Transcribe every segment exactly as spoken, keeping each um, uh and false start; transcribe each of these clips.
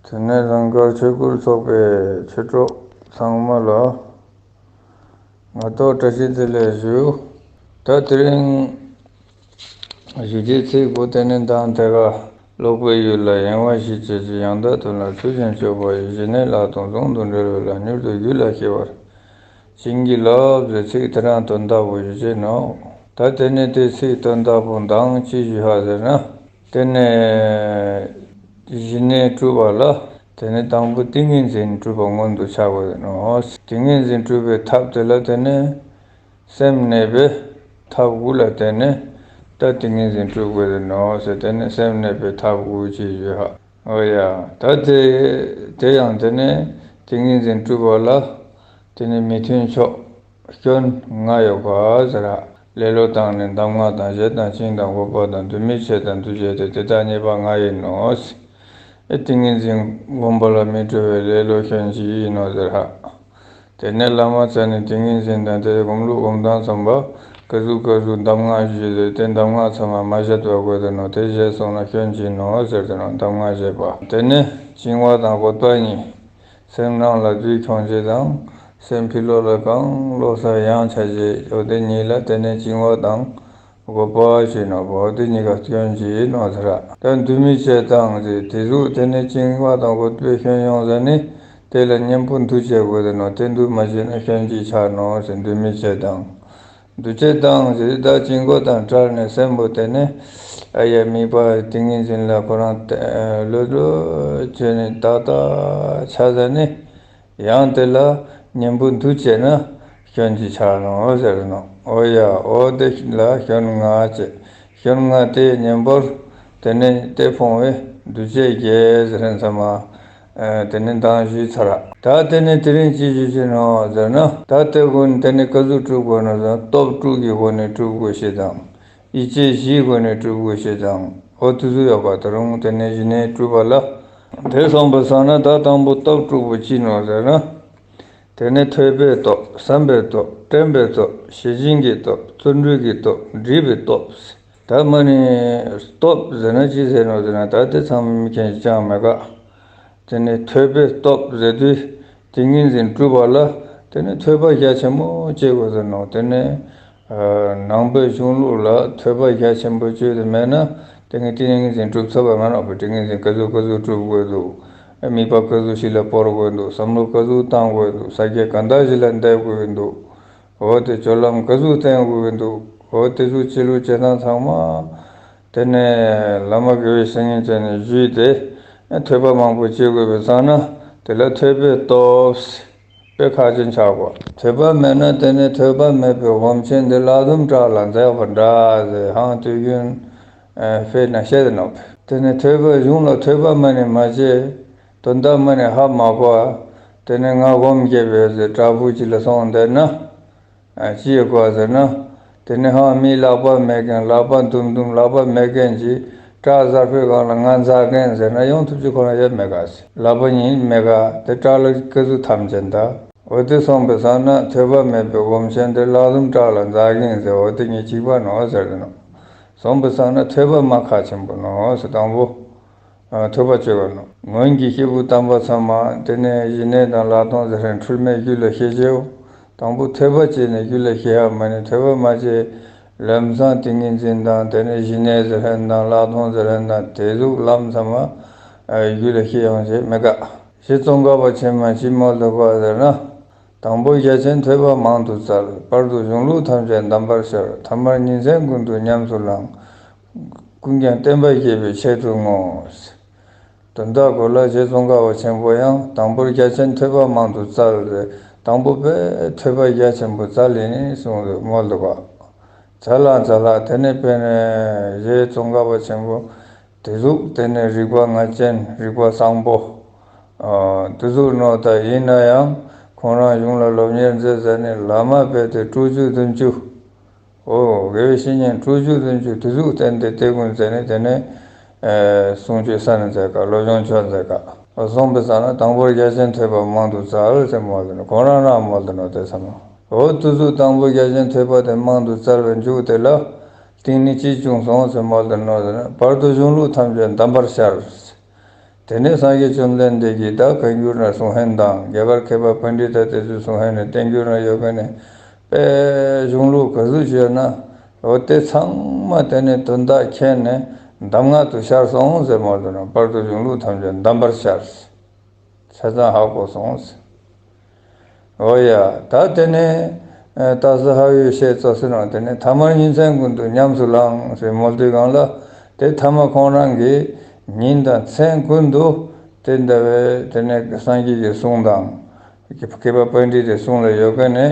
དེ་ནས་རང་དགར་ཆོས་སྐུལ་ཚོགས་པའི་ཆོས་གྲོགས་ཚང་མ་ལ་ངག་ཐོག་བཀྲ་ཤིས་བདེ་ལེགས་ཞུ། ད་དེ་རིང་ཞུ་རྒྱུའི་ཚིག་པོ་དེ་ནི་མདང་དེ་ག་ཀློག་པའི་ཡུལ་ལ་ཡེངས་པ་ཞིག་བྱེད་ཅིང་ཡང་དག་དོན་ལ་ཚུལ་བཞིན་དཔྱོད་པ་ཡིས། ཞི་གནས་ལྷག་མཐོང་ཟུང་དུ་འབྲེལ་བའི་ལམ་མྱུར་དུ་རྒྱུད་ལ་སྐྱེ་བར་བྱིན་གྱིས་བརླབ་ཟེར་ཚིག་དེ་རང་དོན་དག་པོ་ཞུ་བྱེད་ནོ། ད་དེ་ནི་དེ་ཚིག་དོན་དག་པོ་མདང་ཅི་ཞུ་ཧ་ཟེར་ན། དེ་ནས་ཞི་གནས་སྒྲུབ་པ་ལ་དེ་ནས་དང་པོ་ཏིང་ངེ་འཛིན་སྒྲུབ་པ་སྔོན་དུ་ཆགས་དགོས་ནོ། ཏིང་ངེ་འཛིན་སྒྲུབ་པའི་ཐབས་དེ་ལ་དེ་ནས་སེམས་གནས་པའི་ཐབས་དགུ་ལ་དེ་ནས་ད་ཏིང་ངེ་འཛིན་སྒྲུབ་དགོས་ནོ་ཟེར། དེ་ནས་སེམས་གནས་པའི་ཐབས་དགུ་ཅེས་ཞུ་ཧ། འོ་ཡ། ད་དེ་དེ་ཡང་དེ་ནས་ཏིང་ངེ་འཛིན་སྒྲུབ་པ་ལ་དེ་ནས་མི་མཐུན་ཕྱོགས་སྐྱོན་ལྔ་ཡོད་པ་ཟེར་ར། ལེ་ལོ་དང་ནི་གདམས་ངག་དང་། ཞེ་སྡང་བཅིངས་དང་འགོག་པ་དང་། འདུ་མི་བྱེད་དང་འདུ་བྱེད་དེ། དེ་དག་ཉེས་པ་ལྔ་ཡིན་ནོ། ཨེ་ཏིང་ངེ་འཛིན་སྒོམ་པ་ལ་མི་སྤྲོ་བའི་ལེ་ལོ་སྐྱོན་གཅིག་ཡིན་ནོ་ཟེར་ཧ། དེ་ནས་བླ་མ་ཚོ་ནི་ཏིང་ངེ་འཛིན་དང་དེའི་སྒོམ་ལུགས་སྒོམ་སྟངས་ཚང་མ་ག་ཟུག་ག་ཟུག་གདམས་ངག་ཞུས་ཏེ་དེ་གདམས་ངག་ཚང་མ་མ་བཞེད་པ་དགོས་ཏེ་ནོ། དེ་བཞེད་སོང་ན་སྐྱོན་གཅིག་ནོ་ཟེར་ཏེ་ནོ། གདམས་ངག་བཞེད་པ་དེ་ནས་བཅིང་བ་དང་བཀོད་པ་གཉིས། སེམས་ནང་ལ་བདུད་ཁྱོང་བྱེད་དང་། སེམས་ཕྱི་ལོགས་ལ་གང་བློ་གསལ་ཡང་ཆ་བྱེད། འོ་དེ་གཉིས་ལ་དེ་ནས་བཅིང་བ་དང་བཀོད་པ་ཞེས་ནོ། འོ་དེ་གཉིས་ཀ་སྐྱོན་གཅིག་ནོ་ཟེར་ར། ད་འདུ་མི་བྱེད་དང་ཟེར་དེ་ཟུག་དེ་ནས་བཅིང་བ་དང་བཀོད་པའི་སྐྱོན་ཡོང་ཟེར་ནི་དེ་ལ་གཉེན་པོ་འདུ་བྱེད་དགོས་ཟེར་ནོ། དེ་འདུ་མ་བྱེད་ན་སྐྱོན་གཅིག་ཆགས་ནོ་ཟེར། འདུ་མི་བྱེད་དང་། འདུ་བྱེད་དང་ཟེར་ད་བཅིང་བ་དང་བྲལ་ནས་སེམས་པོ་དེ་ནས་ཨ་ཡ་དམིགས་པ་ཏིང་ངེ་འཛིན་ལ་ཁོ་རང་ལྷོད་ལྷོད་བྱས་ནས་ཏག་ཏག་ཆགས་ཟེར་ནི། ཡང་དེ་ལ་གཉེན་པོ་འདུ་བྱས་ན་སྐྱོན་གཅིག་ཆགས་ནོ་ཟེར་ནོ། འོ་ཡ། འོ་དེ་ལ་སྐྱོན་ལྔ་བྱས། སྐྱོན་ལྔ་དེའི་གཉེན་པོར་དེ་ནས་དེ་སྤོང་བའི་འདུ་བྱེད་བརྒྱད་ཟེར་མཁན་ཚང་མ་དེ་ནས་མདང་ཞུས་ཚར། ད་དེ་ནས་དེ་རིང་ཅི་ཞུ་བྱེད་ནོ་ཟེར་ན། ད་དེ་ཀུན་དེ་ནས་ག་ཟུག་སྒྲུབ་དགོས་ནོ་ཟེར་ན། སྟོབས་དྲུག་གི་སྒོ་ནས་སྒྲུབ་དགོས་ཞེས་དང་། ཡིད་ཆེས་བཞིའི་སྒོ་ནས་སྒྲུབ་དགོས་ཞེས་དང་། འོ་དེ་ཚོ་ཡོད་པ་ད་རུང་དེ་ནས་ཞི་གནས་སྒྲུབ་པ་ལ། དེ་སོང་པ་སང་ན་ད་དང་པོ་སྟོབས་དྲུག་པོ་ཅི་ནོ་ཟེར་ན། དེ་ནས་ཐོས་པའི་སྟོབས། བསམ་པའི་སྟོབས། དྲན་པའི་སྟོབས། ཤེས་བཞིན་གྱི་སྟོབས། བརྩོན་འགྲུས་ཀྱི་སྟོབས། སྒྲིབ་པའི་སྟོབས། ད་མ་ནི་སྟོབས་ཟེར་ན་ཅི་ཟེར་ནོ་ཟེར་ན། ད་དེ་ཚང་མ་མཁྱེན་ཅང་མེད་ཀ། དེ་ནས་ཐོས་པའི་སྟོབས་ཟེར་དུས་ཏིང་ངེ་འཛིན་སྒྲུབ་པ་ལ་དེ་ནས་ཐོས་པ་རྒྱ་ཆེན་པོ་བྱེད་དགོས་ཟེར་ནོ། དེ་ནས་ནང་པའི་གཞུང་ལུགས་ལ་ཐོས་པ་རྒྱ་ཆེན་པོ་བྱེད་དེ་མེད་ན་དེ་ནས་ཏིང་ངེ་འཛིན་སྒྲུབ་ཐུབ་པ་མ་ནོག་པ། ཏིང་ངེ་འཛིན་ག་ཟུག་ག་ཟུག་སྒྲུབ་དགོས་འདུག་དམིགས་པ་ག་ཟུག་ཞིག་ལ་སྤོར་དགོས་འདུག་བསམ་བློ་ག་ཟུག་བཏང་དགོས་འདུག་ས་སྐྱ་ག་འདྲ་ཞིག་ལ་འདེབས་དགོས་འདུག་འོ་དེ་སྤྱོད་ལམ་ག་ཟུག་བསྟེན་དགོས་འདུག་འོ་དེ་ཚོ་བྱེད་ལུགས་བྱེད་སྟངས་ཚང་མ། དེ་ནས་བླ་མ་དགེ་བའི་བཤེས་གཉེན་བྱས་ནས་ཞུས་ཏེ། ཐོས་པ་མང་པོ་བྱེད་དགོས་པའི་སང་ན་དེ་ལ་ཐོས་པའི་སྟོབས་དཔེ་ཁག་ཅན་ཆགས་པ། ཐོས་པ་མེད་ན་དེ་ནས་ཐོས་པ་མེད་པའི་སྒོམ་ཆེན་འདི་ལྷག་དུམ་བྲག་ལ་འཛེགས་པ་འདྲ་ཟེར་ཧང་དུས་རྒྱུན་དཔེ་ན་བཤད་དེ་ནོག་དེ་ནས་ཐོས་པ་གཞུང་ལ་ཐོས་པ་མ་ནི་མ་བྱས། དོན་དག་མ་ནི་ཧ་མ་གོ་བ། དེ་ནས་ང་སྒོམ་རྒྱབ་པའི་ཟེར་བྲག་ཕུག་ཅིག་ལ་སོང་བསྡད་ན། ཨ་ཅི་ཡོད་གོ་ཟེར་ན། དེ་ནས་ཧང་མིའི་ལག་པ་མེད་མཁན། ལག་པ་འདུམ་འདུམ་ལག་པ་མེད་མཁན་གྱིས་བྲག་གཟར་པའི་སྒང་ལ་ང་འཛེག་མཁན་ཟེར་ན་ཡོང་ཐུབ་ཀྱི་ཁོ་རང་ཡོད་མེད་ག་ཟེར། ལག་པ་གཉིས་མེད་ག་དེ་བྲག་ལ་ག་ཟུག་ཐམས་ཅད་ད། འོ་དེ་སོང་པའི་སང་ན་ཐོས་པ་མེད་པའི་སྒོམ་ཆེན་དེ་ལྷག་དུམ་བྲག་ལ་འཛེག་མཁན་ཟེར། འོ་དེ་གཉིས་གཅིག་པ་ནོ་ཟེར་དེ་ནོ། སོང་པའི་སང་ན་ཐོས་པ་མ་ཁག་ཆེན་པོ་ནོ་ཟེར་དང་པོ། ཐོས་པ་བྱེད་དགོས་ནོ། སྔོན་གྱི་སྐྱེས་བུ་དམ་པ་ཚང་མ་དེ་ནས་ཞི་གནས་དང་ལྷག་མཐོང་ཟེར་མཁན་འཁྲུལ་མེད་རྒྱུད་ལ་སྐྱེ་བྱའོ། དང་པོ་ཐོས་པ་བྱས་ནས་རྒྱུད་ལ་སྐྱེ་ཡ་མ་ནི་ཐོས་པ་མ་བྱས། ལམ་སང་ཏིང་ངེ་འཛིན་དང་དེ་ནས་ཞི་གནས་ཟེར་མཁན་དང་ལྷག་མཐོང་ཟེར་མཁན་དང་དེ་ཟུག་ལམ་ཚང་མ་རྒྱུད་ལ་སྐྱེ་ཡོང་བྱེད་མེད་ཀ། ཞེས་ཙོང་ཁ་པ་ཆེན་མོས་ཅི་མོལ་འདུག་ག་ཟེར་ན། དང་པོ་རྒྱ་ཆེན་ཐོས་པ་མང་དུ་བཙལ། བར་དུ་གཞུང་ལུགས་ཐམས་ཅད་གདམས་པར་ཤར། ཐ་མར་ཉིན་མཚན་ཀུན་ཏུ་ཉམས་སུ་བླངས། ཀུན་ཀྱང་བསྟན་པ་རྒྱས་པའི་ཆེད་དུ་བསྔོ། དོན་དག་གོ་ལ་རྗེ་ཙོང་ཁ་པ་ཆེན་པོ་ཡང་དང་པོར་རྒྱ་ཆེན་ཐོས་པ་མང་དུ་བཙལ་ཏེ་དང་པོ་པས་ཐོས་པ་རྒྱ་ཆེན་པོ་བཙལ་ཡིན་གསུངས་ཏེ་མོལ་འདུག་ག། བཙལ་ལ་བཙལ་ལ་དེ་ནས་དཔེར་ན་རྗེ་ཙོང་ཁ་པ་ཆེན་པོ། དེ་ཟུག་དེ་ནས་རིག་པ་ལྔ་ཅན་རིག་པ་བཟང་པོ། ཨ་དེ་ཟུག་ནོ་ད་ཡིན་ན་ཡང་ཁོང་རང་གཞུང་ལ་སློབ་གཉེར་མཛད་ཟེར་ནས་བླ་མ་རྦད་དེ་དྲུག་ཅུ་བདུན་ཅུ། ཨོ་དགེ་བའི་བཤེས་གཉེན་དྲུག་ཅུ་བདུན་ཅུ་དེ་ཟུག་བསྟེན་ཏེ་དེ་ཀུན་མཛད་ནས་དེ་ནས་ཨེ་གསུང་ཆོས་ས་ནས་མཛད་ཀ་སློབ་སྦྱོང་ཆོས་མཛད་ཀ། ཨོ་སོང་པའི་ས་ན་དང་པོར་རྒྱ་ཆེན་ཐོས་པ་མང་དུ་བཙལ་ཟེར་མོལ་ཏེ་ནོ། ཁོང་རང་རང་མོལ་ཏེ་ནོ་དེ་ཚང་མ། ཨོ་དེ་ཟུག་དང་པོ་རྒྱ་ཆེན་ཐོས་པ་དེ་མང་དུ་བཙལ་བའི་མཇུག་དེ་ལ། རྟིང་ནི་ཅི་བྱུང་སོང་ཟེར་མོལ་ཏེ་ནོ་ཟེར་ན། བར་དུ་གཞུང་ལུགས་ཐམས་ཅད་གདམས་པར་ཤར། དེ་ནས་སངས་རྒྱས་བཅོམ་ལྡན་འདས་ཀྱིས་ད་བཀའ་འགྱུར་ན་གསུང་ཧན་དང་རྒྱ་གར་མཁས་པ་པཎྜི་ཏ་དེ་ཚོས་གསུང་ཧན་ནས་བསྟན་འགྱུར་ན་ཡོད་མཁན་ནི་དཔེ་གཞུང་ལུགས་ག་ཚོད་བྱས་ན་འོ་དེ་ཚང་མ་དེ་ནས་དོན་དག་མཁྱེན་ནས་གདམས་ངག་ཏུ་ཤར་སོང་ཟེར་མོ་དུ་ན་བར་དུ་གཞུང་ལུགས་ཐམས་ཅད་གདམས་པར་ཤར། ཆ་ཚང་ཧ་གོ་སོང་ཟེར། འོ་ཡ། ད་དེ་ནས་ཨ་ཏ་ས་ཧ་ཡོད་ཤེས་ཙོ་སི་ནང་དེ་ནས་ཐ་མར་ཉིན་མཚན་ཀུན་ཏུ་ཉམས་སུ་བླང་ཟེར་མོལ་དུས་སྒང་ལ་དེ་ཐ་མ་ཁོང་རང་གིས་ཉིན་དང་མཚན་ཀུན་ཏུ་དེ་འདྲ་བའི་དེ་ནས་སངས་རྒྱས་ཀྱི་གསུང་དང་མཁས་པ་པཎྜི་ཏའི་གསུང་ལ་ཡོད་མཁན་ནི་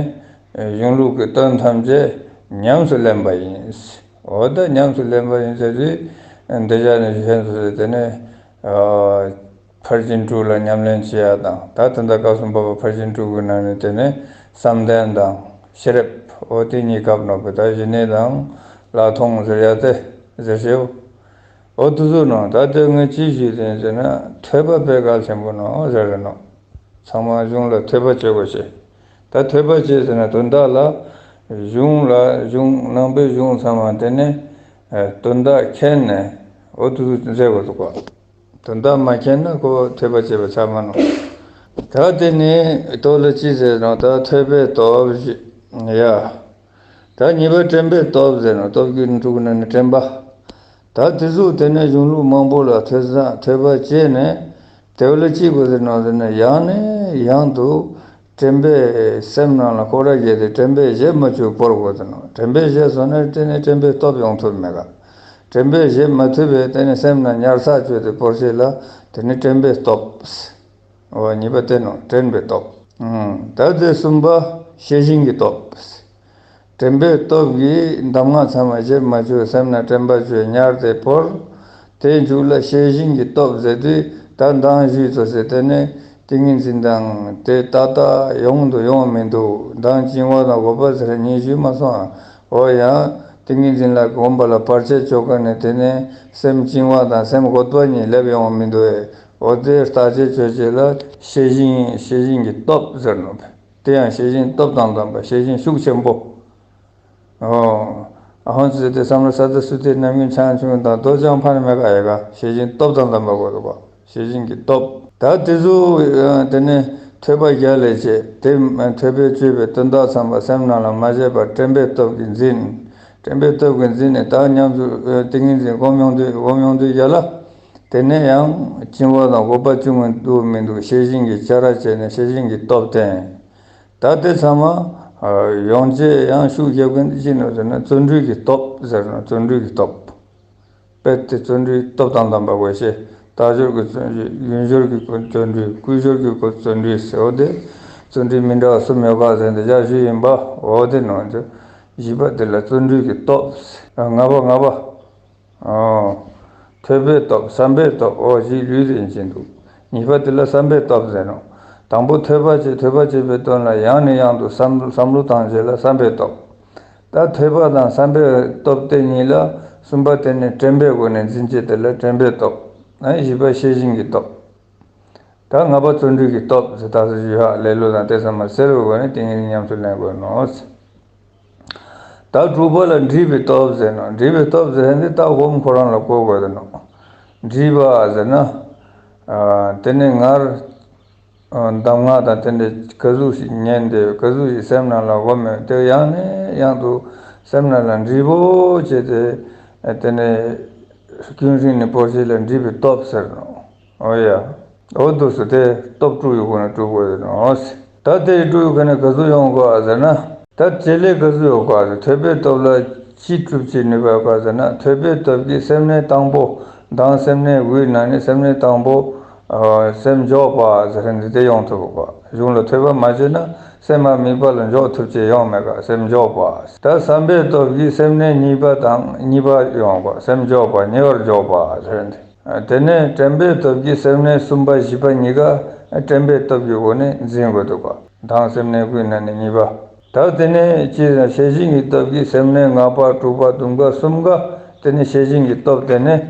གཞུང་ལུགས་ཀྱི་དོན་ཐམས་ཅད་ཉམས་སུ་ལེན་པ་ཡིན། འོ་ད་ཉམས་སུ་ལེན་པ་ཡིན་ཟེར་དུས་འདི་ཞག་ནས་གཞན་སུ་ཟེར་དེ་ནས་ཨ། ཕར་ཕྱིན་དྲུག་ལ་ཉམས་ལེན་བྱེད་ཡ་དང་ད་དེ་འདྲ་སྐབས་སུ་བབ་པ་ཕར་ཕྱིན་དྲུག་གི་ནང་ནས་དེ་ནས་བསམ་གཏན་དང་ཤེས་རབ་འོ་དེ་གཉིས་སྐབས་ནོར་བུ་ད་ཞི་གནས་དང་ལྷག་མཐོང་ཟེར་ཡ་དེ་ཟེར་ཞེའོ། འོ་དུ་ཟུར་ནང་ད་དེ་ངས་ཅི་ཞུས་དེ་ཟེར་ན་ཐོས་པ་དཔེ་གལ་ཆེན་པོ་ནོ་ཟེར་རེད་ནོ། ཚང་མ་གཞུང་ལ་ཐོས་པ་བྱེད་དགོས་ཤེས། ད་ཐོས་པ་བྱེད་ཟེར་ན་དོན་དག་ལ་གཞུང་ལ་གཞུང་ནང་པའི་གཞུང་ཚང་མ་དེ་ནས་དོན་དག་མཁྱེན་ནས་འོ་དུ་ཟུར་མཛད་དགོས་འདུག་ག་དོན་དག་མ་མཁྱེན་ན་ཁོ་ཐོས་པ་བྱེད་པ་ཆགས་མ་ནོ། ད་དེ་ནི་ལྟོ་ལ་ཅི་ཟེར་ནོ་ད་ཐོས་པའི་སྟོབས་ཡ། ད་གཉིས་པ་དྲན་པའི་སྟོབས་ཟེར་ནོ་སྟོབས་ཀྱི་དྲུག་ནི་ནི་དྲན་པ། ད་དེ་ཚོ་དེ་ནས་གཞུང་ལུགས་མང་པོ་ལ་ཐོས་བསམ་ཐོས་པ་བྱས་ནས་དེ་ལ་ཅི་དགོས་ཟེར་ནོ་ཟེར་ན་ཡང་ནས་ཡང་དུ། དྲན་པས་སེམས་ནང་ལ་སྐོར་ར་བརྒྱབ་སྟེ་དྲན་པས་བཞེད་མ་བཅུག་བོར་དགོས་ཟེར་ནོ། དྲན་པས་བཞེད་སོང་ན་དེ་ནས་དྲན་པའི་སྟོབས་ཡོང་ཐུབ་མེད་ག་དྲན་པས་བཞེད་མ་ཐུབ་པས་དེ་ནས་སེམས་ནང་ཉར་ཚགས་བཅོས་ཏེ་བོར་ཤེས་ལ་དེ་ནས་དྲན་པའི་སྟོབས། འོ་གཉིས་པ་དེ་ནོ་དྲན་པའི་སྟོབས། ད་དེ་གསུམ་པ་ཤེས་བཞིན་གྱི་སྟོབས། དྲན་པའི་སྟོབས་ཀྱིས་གདམས་ངག་ཚང་མ་བརྗེད་མ་བཅུག་སེམས་ན་དྲན་པ་བཅོས་ཉར་ཏེ་བོར། དེའི་མཇུག་ལ་ཤེས་བཞིན་གྱི་སྟོབས་ཟེར་དུས་ད་མདང་ཞུས་ཚོ་ཟེར་དེ་ནས་ཏིང་ངེ་འཛིན་དང་དེ་ཏག་ཏག་ཡོང་དུ་ཡོང་མི་འདུག་མདང་བྱིང་བ་དང་འོད་པ་ཟེར་གཉིས་ཞུས་མ་སོང་ཨ། འོ་ཡང་ཏིང་ངེ་འཛིན་ལ་གོམས་པ་ལ་བར་ཆད་བཅོ་ག་ནས་དེ་ནས་སེམས་བྱིང་བ་དང་སེམས་འོད་པ་གཉིས་སླེབས་ཡོང་མི་འདུག་ཨེ། འོ་དེ་ལྟ་བྱེད་བཅོ་བྱེད་ལ་ཤེས་བཞིན་ཤེས་བཞིན་གྱི་སྟོབས་ཟེར་ནོ། དེ་ཡང་ཤེས་བཞིན་སྟོབས་དང་ལྡན་པ་ཤེས་བཞིན་ཤུགས་ཆེན་པོ། ཨོ། ཨ་ཧོན་ཙི་དེ་བསམ་བློ་ས་ད་སུ་དེ་རྣམ་ཀུན་ཆང་ཆུང་དང་རྡོ་ལྗང་ཕན་མེད་ག་ཡ་ག་ཤེས་བཞིན་སྟོབས་དང་ལྡན་པ་གོ་རུ་གོ་ཤེས་བཞིན་གྱི་སྟོབས། ད་དེ་ཚོ་དེ་ནས་ཐོས་པ་རྒྱ་ལས་བྱེད་དེ་ཐོས་པས་བཅོས་པའི་དོན་དག་ཚང་མ་སེམས་ནང་ལ་མ་བྱས་པར་དྲན་པའི་སྟོབས་ཀྱིས་འཛིན། དྲན་པའི་སྟོབས་ཀྱིས་འཛིན་ནས་ད་ཉམས་སུ་ཏིང་ངེ་འཛིན་སྒོམ་ཡོང་དུས་སྒོམ་ཡོང་དུས་རྒྱ་ལ། དེ་ནས་ཡང་བྱིང་བ་དང་འོད་པ་བཅུག་མི་འདུག་མི་འདུག་ཤེས་བཞིན་གྱི་བྱ་ར་བྱས་ནས་ཤེས་བཞིན་གྱི་སྟོབས་བསྟན། ད་དེ་ཚང་མ་ཡོང་རྗེས་ཡང་ཤུགས་རྒྱབ་མཁན་ཅི་ནོ་ཟེར་ན་བརྩོན་འགྲུས་ཀྱི་སྟོབས་ཟེར་ན་བརྩོན་འགྲུས་ཀྱི་སྟོབས། དཔེ་དེ་བརྩོན་འགྲུས་སྟོབས་དང་ལྡན་པ་དགོས་ཤེས་དལ་འབྱོར་གྱི་བརྩོན་འགྲུས་ཡུན་འབྱོར་གྱི་བརྩོན་འགྲུས་སྐུལ་འབྱོར་གྱི་བརྩོན་འགྲུས་ཟེར་བ་དེ་བརྩོན་འགྲུས་མི་འདྲ་བ་གསུམ་ཡོད་ག་ཟེར་ཏེ་རྒྱ་ཞུས་ཡིན་པ་འོ་དེ་ནོ་ཟེར། བཞི་པ་དེ་ལ་བརྩོན་འགྲུས་ཀྱི་སྟོབས་ལྔ་པ་ལྔ་པ། ཨོ། ཐོས་པའི་སྟོབས་བསམ་པའི་སྟོབས་ཨོ་བཞི་ལུས་རྟེན་ཅན་འདུག་གཉིས་པ་དེ་ལ་བསམ་པའི་སྟོབས་ཟེར་ནོ། དང་པོ་ཐོས་པ་བྱེད་ཐོས་པ་བྱེད་པའི་དོན་ལ་ཡང་ནས་ཡང་དུ་བསམ་བསམ་བློ་བཏང་བྱེད་ལ་བསམ་པའི་སྟོབས། ད་ཐོས་པ་དང་བསམ་པའི་སྟོབས་དེ་གཉིས་ལ་གསུམ་པ་དེ་ནི་དྲན་པའི་སྒོ་ནས་འཛིན་བྱེད་དེ་ལ་དྲན་པའི་སྟོབས། ཨ་བཞི་པ་ཤེས་བཞིན་གྱི་སྟོབས། ད་ལྔ་པ་བརྩོན་འགྲུས་ཀྱི་སྟོབས་ཟེར་ད་ཟེར་ཞུ་ཧ་ལས་ལོ་དང་དེ་ཚང་མ་སེལ་བའི་སྒོ་ནས་ཏིང་ངེ་འཛིན་ཉམས་སུ་ལེན་དགོས་ནོ། ད་དྲུག་པ་ལ་འདྲིས་པའི་སྟོབས་ཟེར་ནོ། འདྲིས་པའི་སྟོབས་ཟེར་ནི་ད་སྒོམ་ཁོ་རང་ལ་གོ་དགོས་ཟེར་ནོ། འདྲིས་པ་ཟེར་ན། ཨ་དེ་ནི་སྔར་ཨ་གདམས་ངག་དང་དེ་འདྲ་ག་ཟུག་ཞིག་ཉན་ཏེ་ག་ཟུག་ཞིག་སེམས་ནང་ལ་སྒོམ་མེད་དེ་ཡང་ནས་ཡང་དུ་སེམས་ནང་ལ་འདྲིས་པོ་བྱས་ཏེ་དེ་ནི་ཀུན་རིང་ནས་བོར་ཤེས་ལ་འདྲིས་པའི་སྟོབས་ཟེར་ནོ། ཨོ་ཡ། འོ་འདུག་སེ་དེ་སྟོབས་དྲུག་ཡོད་དགོས་ན་དྲུག་དགོས་ཟེར་ནོ། ད་དེ་དྲུག་ཡོད་མཁན་ནི་ག་ཚོད་ཡོང་དགོས་ཟེར་ན། ད་བྱེད་ལས་ག་ཚོད་ཡོད་དགོས་ཟེར་ཐོས་པའི་སྟོབས་ལ་ཅི་སྒྲུབ་ཅི་ནུས་པ་ཡོད་དགོས་ཟེར་ན་ཐོས་པའི་སྟོབས་ཀྱིས་སེམས་གནས་དང་པོ་དང་སེམས་གནས་དགུའི་ནང་ནས་སེམས་གནས་དང་པོ། ཨ་སེམས་འཇོག་པ་ཟེར་འདི་དེ་ཡོང་ཐུབ་དགོས། གཞུང་ལ་ཐོས་པ་མ་བྱས་ན་སེམས་མ་དམིགས་པ་ལ་འཇོག་ཐུབ་ཅེས་ཡོང་མེད་ག་སེམས་འཇོག་པ། ད་བསམ་པའི་སྟོབས་ཀྱིས་སེམས་གནས་གཉིས་པ་དང་གཉིས་པ་ཡོང་དགོས་སེམས་འཇོག་པ་ཉེ་བར་འཇོག་པ་ཟེར་འདི། དེ་ནས་དྲན་པའི་སྟོབས་ཀྱིས་སེམས་གནས་གསུམ་པ་བཞི་པ་གཉིས་ཀ་དྲན་པའི་སྟོབས་ཀྱི་སྒོ་ནས་འཛིན་དགོས་འདུག་ག་དང་སེམས་གནས་དགུའི་ནང་ནས་གཉིས་པ། ད་དེ་ནས་ཅི་ཟེར་ཤེས་བཞིན་གྱི་སྟོབས་ཀྱིས་སེམས་གནས་ལྔ་པ་དྲུག་པ་བདུན་པ་གསུམ་ཀ་དེ་ནས་ཤེས་བཞིན་གྱི་སྟོབས་དེ་ནས་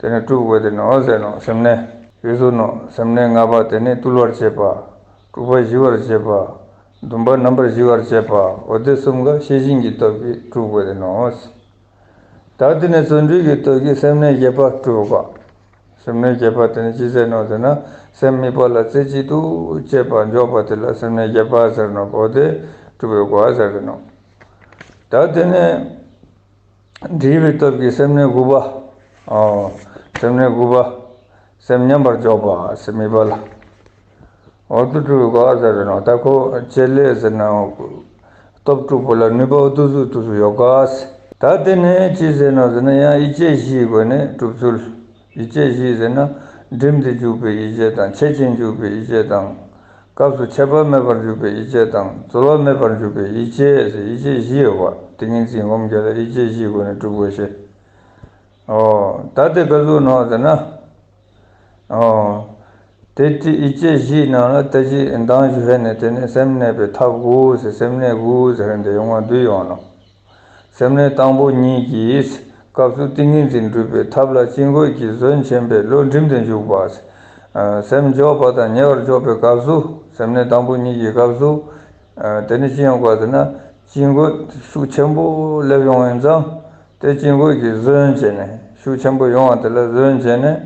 དེ་ནས་སྒྲུབ་དགོས་དེ་ནོ་ཟེར་ནོ་སེམས་གནས་ཡོད་ཚུལ་ནོ་སེམས་གནས་ལྔ་པ་དེ་ནས་བཏུལ་བར་བྱེད་པ། དྲུག་པ་ཞི་བར་བྱེད་པ། བདུན་པ་རྣམ་པར་ཞི་བར་བྱེད་པ་འོ་དེ་གསུམ་ཀ་ཤེས་བཞིན་གྱི་སྟོབས་ཀྱིས་སྒྲུབ་དགོས་དེ་ནོ། ད་དེ་ནས་བརྩོན་འགྲུས་ཀྱི་སྟོབས་ཀྱིས་སེམས་གནས་བརྒྱད་པ་སྒྲུབ་པ། སེམས་གནས་བརྒྱད་པ་དེ་ནི་ཅི་ཟེར་ནོ་ཟེར་ན། སེམས་དམིགས་པ་ལ་རྩེ་གཅིག་ཏུ་བྱེད་པ་འཇོག་པ་དེ་ལ་སེམས་གནས་བརྒྱད་པ་ཟེར་ནོ། འོ་དེ་སྒྲུབ་པའི་གོ་བ་ཟེར་གི་ནོ། ད་དེ་ནས་འདྲིས་པའི་སྟོབས་ཀྱིས་སེམས་གནས་དགུ་པ། ཨོ། སེམས་གནས་དགུ་པ། སེམས་མཉམ་པར་འཇོག་པ་སེམས་དམིགས་པ་ལ། འོ་དེ་སྒྲུབ་པའི་གོ་བ་ཟེར་གི་ནོ། ད་ཁོ་བྱེད་ལས་ཟེར་ན། སྟོབས་དྲུག་པོ་ལ་ནུས་པ་འདུག་སུ་འདུག་སུ་ཡོད་ག། ད་དེ་ནས་ཅི་ཟེར་ནོ་ཟེར་ན། ཡང་ཡིད་བྱེད་བཞིའི་སྒོ་ནས་སྒྲུབ་ཚུལ། ཡིད་བྱེད་བཞི་ཟེར་ན། བསྒྲིམས་ཏེ་འཇུག་པའི་ཡིད་བྱེད་དང་། འཆད་ཅིང་འཇུག་པའི་ཡིད་བྱེད་དང་། སྐབས་སུ་ཆད་པ་མེད་པར་འཇུག་པའི་ཡིད་བྱེད་དང་། རྩོལ་བ་མེད་པར་འཇུག་པའི་ཡིད་བྱེད་ཟེར་ཡིད་བྱེད་བཞི་ཡོད་པ། ཏིང་ངེ་འཛིན་སྒོམ་རྒྱག་ལ་ཡིད་བྱེད་བཞིའི་སྒོ་ནས་སྒྲུབ་དགོས་ཤེས། ཨོ། ད་དེ་ག་ཟུག་ནོ་ཟེར་ན། ཨོ། དེ་དེ་ཡིད་བྱེད་བཞིའི་ནང་ལ་ད་ཅི་མདང་ཞུ་ཧེ་ནས་དེ་ནས་སེམས་གནས་པའི་ཐབས་དགུ་ཟེར། སེམས་གནས་དགུ་ཟེར་དེ་ཡོང་བ་འདུས་ཡོང་ནོ། སེམས་གནས་དང་པོ་གཉིས་ཀྱི་སྐབས་སུ་ཏིང་ངེ་འཛིན་སྒྲུབ་པའི་ཐབས་ལ་དཀྱིལ་འཁོར་གྱི་ཟོན་ཆེན་པོས་བློ་བསྒྲིམས་ཏེ་འཇུག་པ། ཨ། སེམས་འཇོག་པ་དང་ཉེ་བར་འཇོག་པའི་སྐབས་སུ། སེམས་གནས་དང་པོ་གཉིས་ཀྱི་སྐབས་སུ། ཨ། དེ་ནི་ཅི་ཡོང་ག་ཟེར་ན། དཀྱིལ་འཁོར་ཤུགས་ཆེན་པོ་སླེབས་ཡོང་བ་ཡིན་ཙང་། དེ་དཀྱིལ་འཁོར་གྱི་ཟོན་བྱས་ནས། ཤུགས་ཆེན་པོ་ཡོང་བ་དེ་ལ་ཟོན་བྱས་ནས།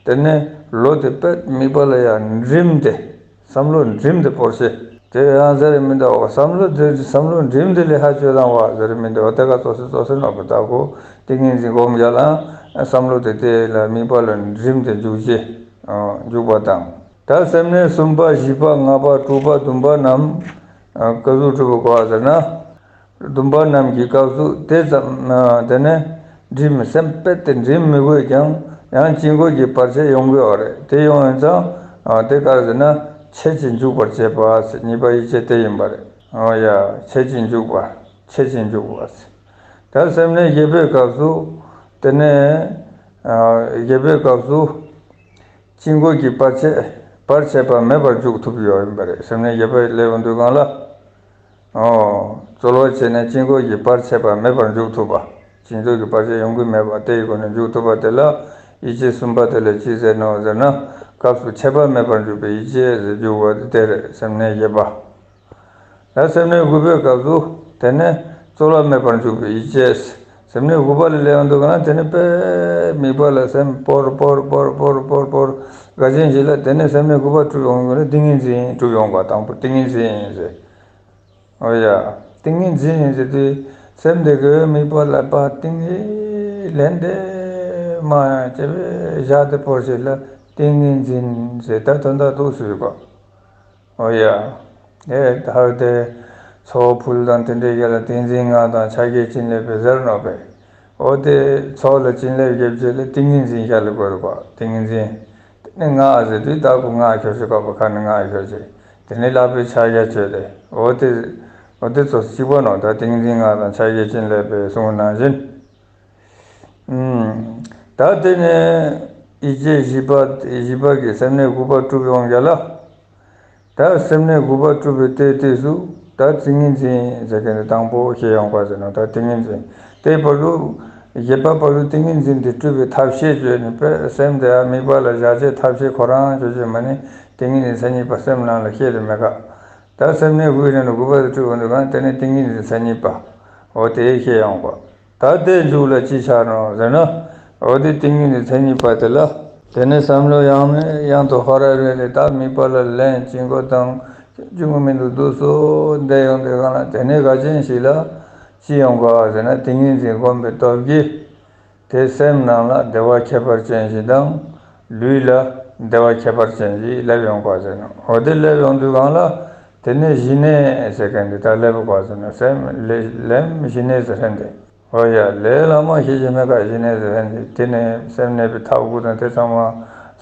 དེ་ནས་བློ་དེ་དཔེ་དམིགས་པ་ལ་ཡང་བསྒྲིམས་ཏེ། བསམ་བློ་བསྒྲིམས་ཏེ་སྤོར་ཤེས། དེ་ཡང་ཟེར་མི་འདུག་བ། བསམ་བློ་དེ་བསམ་བློ་བསྒྲིམས་ཏེ་ལས་ཧ་ཅོ་དང་བ་ཟེར་མི་འདུག་བ། དེ་ག་ཙོགས་སེ་ཙོགས་སེ་ནོ་བུ་ད་གོ། ཏིང་ངེ་འཛིན་སྒོམ་རྒྱག་ལ་བསམ་བློ་དེ་དེ་ལ་དམིགས་པ་ལ་བསྒྲིམས་ཏེ་འཇུག་ཅེས། འཇུག་པ་དང་། ད་སེམས་གནས་གསུམ་པ་བཞི་པ་ལྔ་པ་དྲུག་པ་བདུན་པ་རྣམས། ཨ། ག་ཟུག་སྒྲུབ་པའི་གོ་བ་ཟེར་ན། བདུན་པ་རྣམས་ཀྱི་སྐབས་སུ་དེ་ཙམ། ཨ། དེ་ནས་བསྒྲིམས། སེམས་དཔེ་དེ་བསྒྲིམས་མི་དགོས་ཀྱང་ཡང་དཀྱིལ་འཁོར་གྱི་བར་ཆད་ཡོང་གི་ཡོད་རེད། དེ་ཡོང་ཡོང་ཙང་། ཨ། དེ་ག་རེ་ཟེར་ན། འཆད་ཅིང་འཇུག་པར་བྱེད་པ་ཟེར་གཉིས་པ་ཡིད་བྱེད་དེ་ཡིན་པ་རེད། ཨོ་ཡ། འཆད་ཅིང་འཇུག་པ། འཆད་ཅིང་འཇུག་པ་ཟེར། ད་སེམས་གནས་བརྒྱད་པའི་སྐབས་སུ། དེ་ནས། ཨ། བརྒྱད་པའི་སྐབས་སུ། དཀྱིལ་འཁོར་གྱི་བར་ཆད། བར་ཆད་པ་མེད་པར་འཇུག་ཐུབ་ཡོད་ཡིན་པ་རེད། སེམས་གནས་བརྒྱད་པ་སླེབས་ཡོང་དུས་སྒང་ལ། ཨོ། རྩོལ་བ་བྱས་ནས་དཀྱིལ་འཁོར་གྱི་བར་ཆད་པ་མེད་པར་འཇུག་ཐུབ་པ། དཀྱིལ་འཁོར་གྱི་བར་ཆད་ཡོང་གི་མེད་པ་དེ་ཡི་སྒོ་ནས་འཇུག་ཐུབ་པ་དེ་ལ། ཡིད་བྱེད་གསུམ་པ་དེ་ལ་ཅི་ཟེར་ནོ་ཟེར་ན། སྐབས་སུ་ཆད་པ་མེད་པར་འཇུག་པའི་ཡིད་བྱེད་ཟེར་འཇུག་པ་དེ་རེད། སེམས་གནས་བརྒྱད་པ། ད་སེམས་གནས་དགུ་པའི་སྐབས་སུ། དེ་ནས་རྩོལ་བ་མེད་པར་འཇུག་པའི་ཡིད་བྱེད། སེམས་གནས་དགུ་པ་ལ་སླེབས་ཡོང་དུས་སྒང་ལ། དེ་ནས་དཔེ་དམིགས་པ་ལ་སེམས་སྤོར་སྤོར་སྤོར་སྤོར་སྤོར་སྤོར་ག་ཅན་ཞིག་ལ། དེ་ནས་སེམས་གནས་དགུ་པ་གྲུབ་ཡོང་གི་ནི་ཏིང་ངེ་འཛིན་གྲུབ་ཡོང་ག། དང་པོ་ཏིང་ངེ་འཛིན་ཟེར། ཨོ་ཡ། ཏིང་ངེ་འཛིན་ཟེར་དུས་སེམས་དེ་གི་དམིགས་པ་ལ་པ་ཏིང་ངེ་ལན་དེ་མ་བྱས་པའི་བཞག་དེ་སྤོར་ཞིག་ལ་ཏིང་ངེ་འཛིན་ཟེར། ད་དོན་དག་འདུག་སུ་ཡོད་ག། ཨོ་ཡ། ཨེ་ད་དེ་ཚོགས་ཕུལ་དང་དེ་འདྲའི་ཡ་ལ་ཏིང་འཛིན་ལྔ་དང་ཕྱག་རྒྱའི་བྱིན་རླབས་པའི་ཟེར་ནོ་པས། ཨོ་དེ་ཚོགས་ལ་བྱིན་རླབས་རྒྱབ་བྱེད་ལ་ཏིང་ངེ་འཛིན་ཞལ་ལ་དགོས་རེད་པ། ཏིང་ངེ་འཛིན། དེ་ནས་སྔགས་ཟེར་དུས་ད་ཁོ་སྔགས་ཁྱོད་ཤོད་ཁ་པ་ཁ་ནས་སྔགས་ཁྱོད་ཅེས། དེ་ནས་ལག་པའི་ཕྱག་རྒྱ་བྱེད་དེ། ཨོ་དེ། ཨོ་དེ་ཚོ་གཅིག་པ་ནོ། ད་ཏིང་ངེ་འཛིན་ལྔ་དང་ཕྱག་རྒྱའི་བྱིན་རླབས་པའི་གསུང་ནང་བཞིན། ཨུམ། ད་དེ་ནས་ཡིད་བྱེད་བཞི་པ། བཞི་པ་གི་སེམས་གནས་དགུ་པ་གྲུབ་ཡོང་རྒྱ་ལ། ད་སེམས་གནས་དགུ་པ་གྲུབ་པའི་ལྟེ་ལྟེ་སུ། ད་ཏིང་ངེ་འཛིན་ཟེར་མཁན་དེ་དང་པོ་ཤེས་ཡོང་པ་ཟེར་ན། ད་ཏིང་ངེ་འཛིན་དེ་བར་དུ། བཞི་པ་བར་དུ་ཏིང་ངེ་འཛིན་དེ་སྤྲུལ་པའི་ཐབས་ཤེས་བརྗོད་ནས་པས། སེམས་དེ་ཡང་དམིགས་པ་ལ་བཞག་བྱེད་ཐབས་ཤེས་ཁོ་རང་བརྗོད་བྱེད་མ་ནི་ཏིང་ངེ་འཛིན་མཚན་ཉིད་པ་སེམས་ནང་ལ་ཤེས་རེ་མེད་ཀ། ད་སེམས་གནས་དགུའི་ནང་ལ་དགུ་པ་དེ་སྤྲུལ་པ་འདུག་ག། དེ་ནི་ཏིང་ངེ་འཛིན་མཚན་ཉིད་པ། འོ་དེ་ཤེས་ཡོང་པ། ད་དེ་མཇུག་ལ་ཅི་ཆགས་ནོ་ཟེར་ན། འོ་དེ་ཏིང་ངེ་འཛིན་མཚན་ཉིད་པ་དེ་ལ། དེ་ནས་བསམ་བློ་ཡང་ནས་ཡང་དུ་ཧོ་ར་རེ་རེ་ད་དམིགས་པ་ལ་ལན་གཅིག་མགོ་དང་གཅིག་མགོ་མི་འདུག་འདུག་སོ་འདས་ཡོང་དེ་གང་ལ། དེ་ནས་ག་ཅན་ཞིག་ལ་ཅི་ཡོང་ག་ཟེར་ན། ཏིང་ངེ་འཛིན་སྒོམ་པའི་སྟོབས་ཀྱིས་དེ་སེམས་ནང་ལ་བདེ་བ་ཁྱད་པར་ཅན་ཞིག་དང་། ལུས་ལ་བདེ་བ་ཁྱད་པར་ཅན་ཞིག་སླེབས་ཡོང་ག་ཟེར་ན། འོ་དེ་སླེབས་ཡོང་དུས་གང་ལ། དེ་ནས་ཞི་གནས་ཟེར་མཁན་དེ་ད་སླེབས་པ་ག་ཟེར་ན། སེམས་ལས་ལམ་ཞི་གནས་ཟེར་མཁན་དེ། ཨོ་ཡ། ལས་ལ་མ་ཤེས་ཀྱི་མེད་ཀ་ཞི་གནས་ཟེར་ནས། དེ་ནས་སེམས་གནས་པའི་ཐབས་དགུ་དང་དེ་ཚང་མ་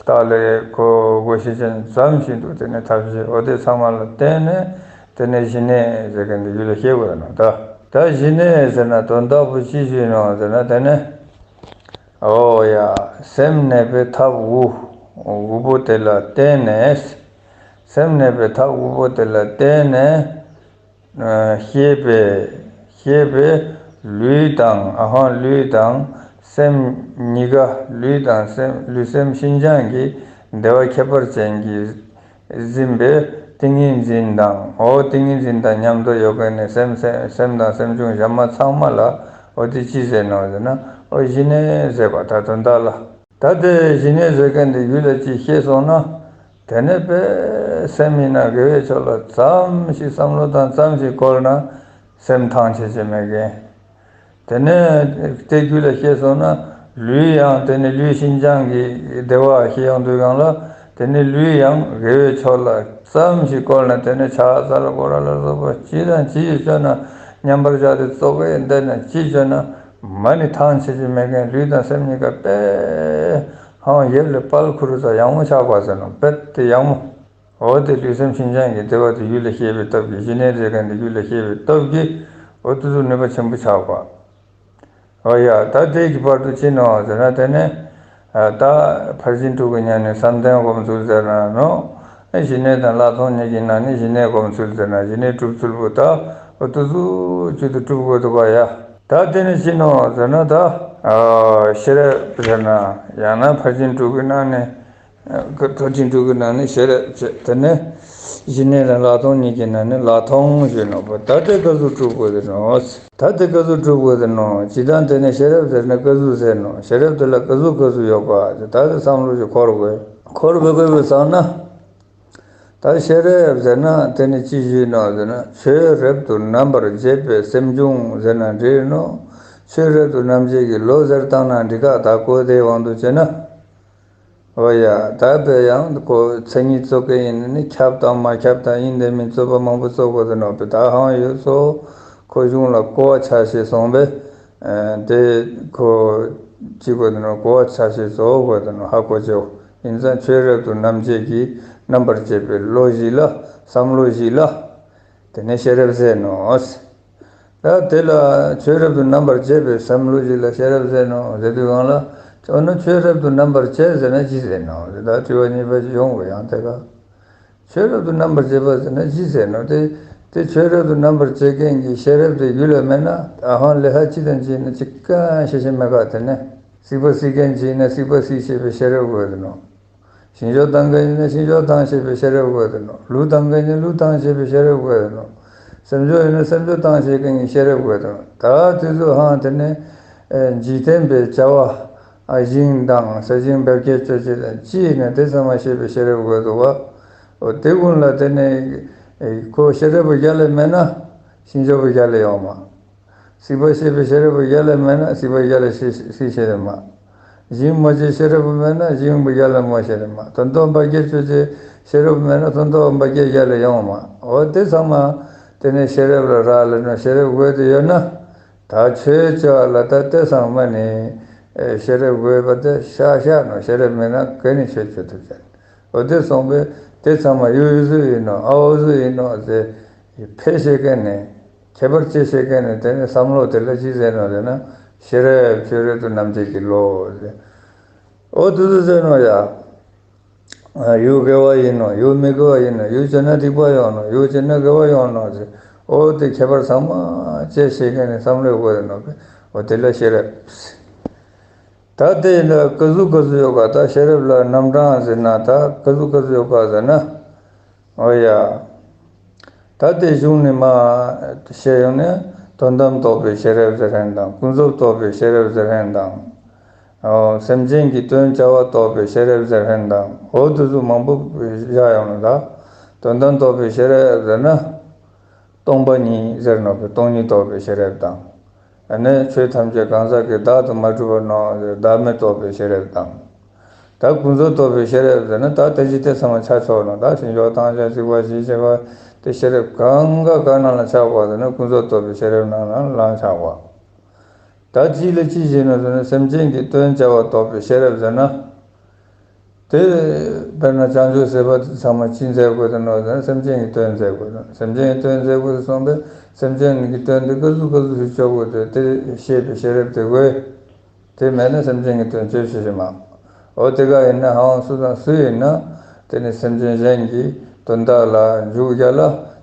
ལྟག་ལས་གོ་གོ་ཤེས་ཅན་ཙམ་ཞིག་འདུག་དེ་ནས་ཐབས་ཤེས་འོ་དེ་ཚང་མ་ལ་བརྟེན་ནས། དེ་ནས་ཞི་གནས་ཟེར་མཁན་འདི་ཡུལ་ལ་ཤེས་དགོས་ནོ། ད་ད་ཞི་གནས་ཟེར་ན་དོན་དག་པོ་ཅི་ཞིག་ནོ་ཟེར་ན། དེ་ནས་ཨོ་ཡ། སེམས་གནས་པའི་ཐབས་དགུ་དགུ་པོ་དེ་ལ་བརྟེན་ནས། སེམས་གནས་པའི་ཐབས་དགུ་པོ་དེ་ལ་བརྟེན་ནས། ཨ། ཤེས་པས། ཤེས་པས་ལུས་དང་། ཨ་ཧོ། ལུས་དང་སེམས་གཉིས་ཀ། ལུས་དང་སེམས། ལུས་སེམས་ཤིན་སྦྱངས་ཀྱི་བདེ་བ་ཁྱད་པར་ཅན་གྱིས་ཟིན་པའི་ཏིང་ངེ་འཛིན་དང་། འོ་ཏིང་ངེ་འཛིན་དང་མཉམ་དུ་ཡོད་མཁན་ནི་སེམས་སེམས་སེམས་དང་སེམས་བྱུང་གཞན་མ་ཚང་མ་ལ་འོ་དེ་ཅི་ཟེར་ནོ་ཟེར་ན། འོ་ཞི་གནས་ཟེར་བ། ད་དོན་དག་ལ། ད་དེ་ཞི་གནས་ཟེར་མཁན་དེ་རྒྱུད་ལ་ཅིག་སྐྱེས་སོང་ན། དེ་ནས་དཔེ་སེམས་ཡིན་ན་དགེ་བའི་ཕྱོགས་ལ་ཙམ་ཞིག་བསམ་བློ་བཏང་ཙམ་ཞིག་བཀོལ་ན། སེམས་ཐང་ཆད་ཆད་མེད་མཁན། དེ་ནས་དེ་རྒྱུད་ལ་སྐྱེས་སོང་ན། ལུས་ཡང་དེ་ནས་ལུས་ཤིན་སྦྱངས་ཀྱི་བདེ་བ་སྐྱེ་ཡོང་དུས་སྒང་ལ། དེ་ནས་ལུས་ཡང་དགེ་བའི་ཕྱོགས་ལ་ཙམ་ཞིག་བཀོལ་ན། དེ་ནས་ཕྱག་འཚལ་སྐོར་ར་ལ་སོགས་པ་ཅི་དང་ཅི་ཞིག་བྱས་ན། མཉམ་པར་བཞག་སྟེ་ཙོག་གེ་བསྡད་ན་ཅི་བྱས་ན། མ་ནི་ཐང་ཆད་ཆད་མེད་མཁན། ལུས་དང་སེམས་གཉིས་ཀ་དཔེ་ཧང་ཡབ་ལས་དཔལ་ཁུ་རུ་ཙ་ཡག་མོ་ཆགས་པ་ཟེར་ནོ། དཔེ་དེ་ཡག་མོ། འོ་དེ་ལུས་སེམས་ཤིན་སྦྱངས་ཀྱི་བདེ་བ་དེ་རྒྱུད་ལ་སྐྱེས་པའི་སྟོབས་ཀྱིས། ཞི་གནས་ཟེར་མཁན་དེ་རྒྱུད་ལ་སྐྱེས་པའི་སྟོབས་ཀྱིས། འོ་དེ་ཚོ་ནུས་པ་ཆེན་པོ་ཆགས་པ། འོ་ཡ། ད་དེ་གི་བར་དུ་ཅི་ནོ་ཟེར་ན། དེ་ནས་ཨ་ད་ཕར་ཕྱིན་དྲུག་གི་ཉམས་ལེན་བསམ་གཏན་སྒོམ་ཚུལ་ཟེར་ན་ནོ། ཞི་གནས་དང་ལྷག་མཐོང་གཉིས་ཀྱི་ནང་ནས་ཞི་གནས་སྒོམ་ཚུལ་ཟེར་ན། ཞི་གནས་སྒྲུབ་ཚུལ་པོ་ད་འོ་དེ་ཚོ་རྒྱུད་དུ་སྒྲུབ་དགོས་འདུག་ག་ཡ། ད་དེ་ནས་ཅི་ནོ་ཟེར་ན། ད་ཨ་ཤེས་རབ་ཟེར་ན། ཡང་ན་ཕར་ཕྱིན་དྲུག་གི་ནང་ནས། ཕར་ཕྱིན་དྲུག་གི་ནང་ནས་ཤེས་རབ་བྱས། དེ་ནས་ཞི་གནས་དང་ལྷག་མཐོང་གཉིས་ཀྱི་ནང་ནས་ལྷག་མཐོང་ཞུས་ནོ། ད་དེ་ག་ཟུག་སྒྲུབ་དགོས་ཟེར་ནོ། ད་དེ་ག་ཟུག་སྒྲུབ་དགོས་ཟེར་ནོ། ཇི་ལྟར་དེ་ནས་ཤེས་རབ་ཟེར་ན་ག་ཟུག་ཟེར་ནོ། ཤེས་རབ་དེ་ལ་ག་ཟུག་ག་ཟུག་ཡོད་པ། ད་དེ་བསམ་བློ་ཞིག་འཁོར་དགོས། འཁོར་དགོས་དགོས་པའི་བསམ་ན། ད་ཤེས་རབ་ཟེར་ན་དེ་ནི་ཅི་ཞུས་ནོ་ཟེར་ན། ཆོས་རབ་ཏུ་རྣམ་པར་འབྱེད་པའི་སེམས་བྱུང་ཟེར་ན་འགྲིག་ནོ། ཆོས་རབ་ཏུ་རྣམ་འབྱེད་ཀྱི་བློ་ཟེར་བཏང་ན་འགྲིག་ག། ད་གོ་བདེའི་དབང་དུ་བྱས་ན། འོ་ཡ། ད་དཔེ་ཡང་ཁོ་མཚན་ཉིད་ཚོགས་ཀྱི་ཡིན་ནི་ཁྱབ་དང་མ་ཁྱབ་དང་ཡིན་དང་མིན་ཚོགས་པ་མང་པོ་ཚོགས་དགོས་ཟེར་ནོ། དཔེ་ད་ཧང་ཡོད་ཚོ། ཁོ་གཞུང་ལ་གོ་བ་ཆ་ཤས་སོང་བས། ཨ་དེ་ཁོ་ཅི་དགོས་དེ་ནོ། གོ་བ་ཆ་ཤས་བཟོ་དགོས་དེ་ནོ། ཧ་གོ་ཆེའོ། ཡིན་ཙང་ཆོས་རབ་ཏུ་རྣམ་འབྱེད་ཀྱི་རྣམ་པར་འབྱེད་པའི་བློ་ཞིག་ལ། བསམ་བློ་ཞིག་ལ། དེ་ནས་ཤེས་རབ་ཟེར་ནོ། ད་དེ་ལ་ཆོས་རབ་ཏུ་རྣམ་པར་འབྱེད་པའི་བསམ་བློ་ཞིག་ལ་ཤེས་རབ་ཟེར་ནོ་ཟེར་དུས་སྒང་ལ། འོ་ན་ཆོས་རབ་ཏུ་རྣམ་པར་འབྱེད་ཟེར་ན་ཅི་ཟེར་ནོ་ཟེར། ད་དྲི་བ་གཉིས་པ་ཞིག་ཡོང་གི། ཡང་དེ་ག་ཆོས་རབ་ཏུ་རྣམ་པར་འབྱེད་པ་ཟེར་ན་ཅི་ཟེར་ནོ། དེ་དེ་ཆོས་རབ་ཏུ་རྣམ་པར་འབྱེད་མཁན་གྱི་ཤེས་རབ་དེ་རྒྱུད་ལ་མེད་ན། ཨ་ཧང་ལས་ཧ་ཅི་དང་ཅི་ན་ཅི་གང་ཤེས་ཤེས་མེད་ག། དེ་ནས་སྲིད་པ་སྲིད་མཁན་ཅིག་ཡིན་ན་སྲིད་པ་སྲིད་ཤེས་པའི་ཤེས་རབ་དགོས་དེ་ནོ། ཞིང་སྦྱོར་བཏང་མཁན་ཡིན་ན་ཞིང་སྦྱོར་བཏང་ཤེས་པའི་ཤེས་རབ་དགོས་དེ་ནོ། ལུག་བཏང་མཁན་ཡིན་ན་ལུག་བཏང་ཤེས་པའི་ཤེས་རབ་དགོས་དེ་ནོ། སེམས་སྦྱོར་ཡིན་ན་སེམས་སྦྱོར་བཏང་ཤེས་མཁན་གྱི་ཤེས་རབ་དགོས་དེ་ནོ། ད་དེ་ཚོ་ཧང་དེ་ནས་ཨེ་འཇིག་རྟེན་པའི་བྱ་བ། ཨ་ཞིང་དང་ས་ཞིང་འབབ་རྒྱས་སྤྱོད་བྱེད་དང་ཅི་ཡིན་ན་དེ་ཚང་མ་ཤེས་པའི་ཤེས་རབ་དགོས་འདུག་བ། འོ་དེ་ཀུན་ལ་དེ་ནས་ཨེ་ཁོ་ཤེས་རབ་པོ་རྒྱལ་ལ་མེད་ན་ཞིང་སྦྱོར་པོ་རྒྱལ་ལ་ཡོང་མ། སྲིད་པ་ཤེས་པའི་ཤེས་རབ་པོ་རྒྱལ་ལ་མེད་ན་སྲིད་པ་རྒྱལ་ལ་ཤེས་ཤེས་ཤེས་རེད་མ། ཞིང་རྨོ་བྱེད་ཤེས་རབ་པོ་མེད་ན་ཞིང་པོ་རྒྱལ་ལ་རྨོ་ཤེས་རེད་མ། དོན་རྟོགས་འབབ་རྒྱས་སྤྱོད་བྱེད་ཤེས་རབ་པོ་མེད་ན་དོན་རྟོགས་འབབ་རྒྱས་རྒྱལ་ལ་ཡོང་མ། འོ་དེ་ཚང་མ་དེ་ནས་ཤེས་རབ་ལ་རག་ལས་ན་ཤེས་རབ་དགོས་དེ་ཡོད་ན། ད་ཆོས་བྱ་བ་ལ་ད་དེ་ཚང་མ་ནི་ཨེ་ཤེས་རབ་དགོས་པ་དེ་ཤ་ཤ་ནོ། ཤེས་རབ་མེད་ན་ག་ནས་ཆོས་བྱེད་ཐུབ་ཀྱང་། འོ་དེ་སོང་པས་དེ་ཚང་མ་ཡུལ་ཡུལ་སུ་ཡིན་ནོ། ཨ་འོ་སུ་ཡིན་ནོ་ཟེར་ཕལ་ཤེས་མཁན་ནི། ཁྱད་པར་ཕྱེ་ཤེས་མཁན་ནི་དེ་ནི་བསམ་བློ་དེ་ལ་ཅི་ཟེར་ནོ་ཟེར་ན། ཤེས་རབ་ཆོས་རབ་ཏུ་རྣམ་འབྱེད་ཀྱི་བློ་ཟེར། འོ་དེ་ཚོ་ཟེར་ནོ་ཡ། ཡུལ་དགེ་བ་ཡིན་ནོ། ཡུལ་མི་དགེ་བ་ཡིན་ནོ། ཡུལ་བྱས་ན་སྡིག་པ་ཡོང་ནོ། ཡུལ་བྱས་ན་དགེ་བ་ཡོང་ནོ་ཟེར། འོ་དེ་ཁྱད་པར་ཚང་མ་ཕྱེ་ཤེས་མཁན་ནི་བསམ་བློ་དགོས་ནོ། འོ་དེ་ལ་ཤེས་རབ། ད་དེ་ཡིན་ན་ག་ཟུག་ག་ཟུག་ཡོད་ག། ད་ཤེས་རབ་ལ་རྣམ་གྲངས་ཟེར་ན་ད་ག་ཟུག་ག་ཟུག་ཡོད་ག་ཟེར་ན། འོ་ཡ། ད་དེ་གཞུང་ནས་མར་བཤད་ཡོང་ན། དོན་དམ་རྟོགས་པའི་ཤེས་རབ་ཟེར་མཁན་དང་། ཀུན་རྫོབ་རྟོགས་པའི་ཤེས་རབ་ཟེར་མཁན་དང་། འོ་སེམས་ཅན་གྱི་དོན་བྱ་བ་རྟོགས་པའི་ཤེས་རབ་ཟེར་མཁན་དང་། འོ་དེ་ཚོ་མང་པོ་བཞག་ཡོང་ནོ་ད། དོན་དམ་རྟོགས་པའི་ཤེས་རབ་ཟེར་ན། སྟོང་པ་ཉིད་ཟེར་ནོ། སྟོང་ཉིད་རྟོགས་པའི་ཤེས་རབ་དང་། ཨ་ནི་ཆོས་ཐམས་ཅད་གང་ཟག་གི་བདག་ཏུ་མ་གྲུབ་པ་ནོ། བདག་མེད་རྟོགས་པའི་ཤེས་རབ་དང་། ད་ཀུན་རྫོབ་རྟོགས་པའི་ཤེས་རབ་ཟེར་ན་ད་ལྟ་ཅི་སྟེ་ཚང་མ་ཆ་ཆོག་ནོ། ད་ཞིང་སྦྱོར་ཐམས་ཅད་སྲིད་པ་ཞེས་བྱ་བ་དེ་ཤེས་རབ་གང་ག་གང་ནང་ལ་ཆགས་པ་ཟེར་ན་ཀུན་རྫོབ་རྟོགས་པའི་ཤེས་རབ་ནང་ལ་ལང་ཆགས་པ། ད་ཅི་ལ་ཅི་བྱེད་ནོ་ཟེར་ན་སེམས་ཅན་གྱི་དོན་བྱ་བ་རྟོགས་པའི་ཤེས་རབ་ཟེར་ན། དེ་དཔེར་ན་བྱང་ཆུབ་སེམས་དཔའ་དེ་ཚང་མ་ཅི་མཛད་དགོས་དེ་ནོ་ཟེར་ན་སེམས་ཅན་གྱི་དོན་མཛད་དགོས་དེ་ནོ། སེམས་ཅན་གྱི་དོན་མཛད་དགོས་དེ་སོང་པས་སེམས་ཅན་གྱི་དོན་དེ་ག་ཟུག་ག་ཟུག་ཞིག་བྱེད་དགོས་དེ་དེ་ཤེས་པའི་ཤེས་རབ་དེ་དགོས། དེ་མེད་ན་སེམས་ཅན་གྱི་དོན་བྱེད་ཤེས་ཤེས་མ། འོ་དེ་ག་ཡིན་ན་ཧང་སུ་དང་སུ་ཡིན་ན་དེ་ནི་སེམས་ཅན་གཞན་གྱི་དོན་དག་ལ་འཇུག་རྒྱུ་ལ་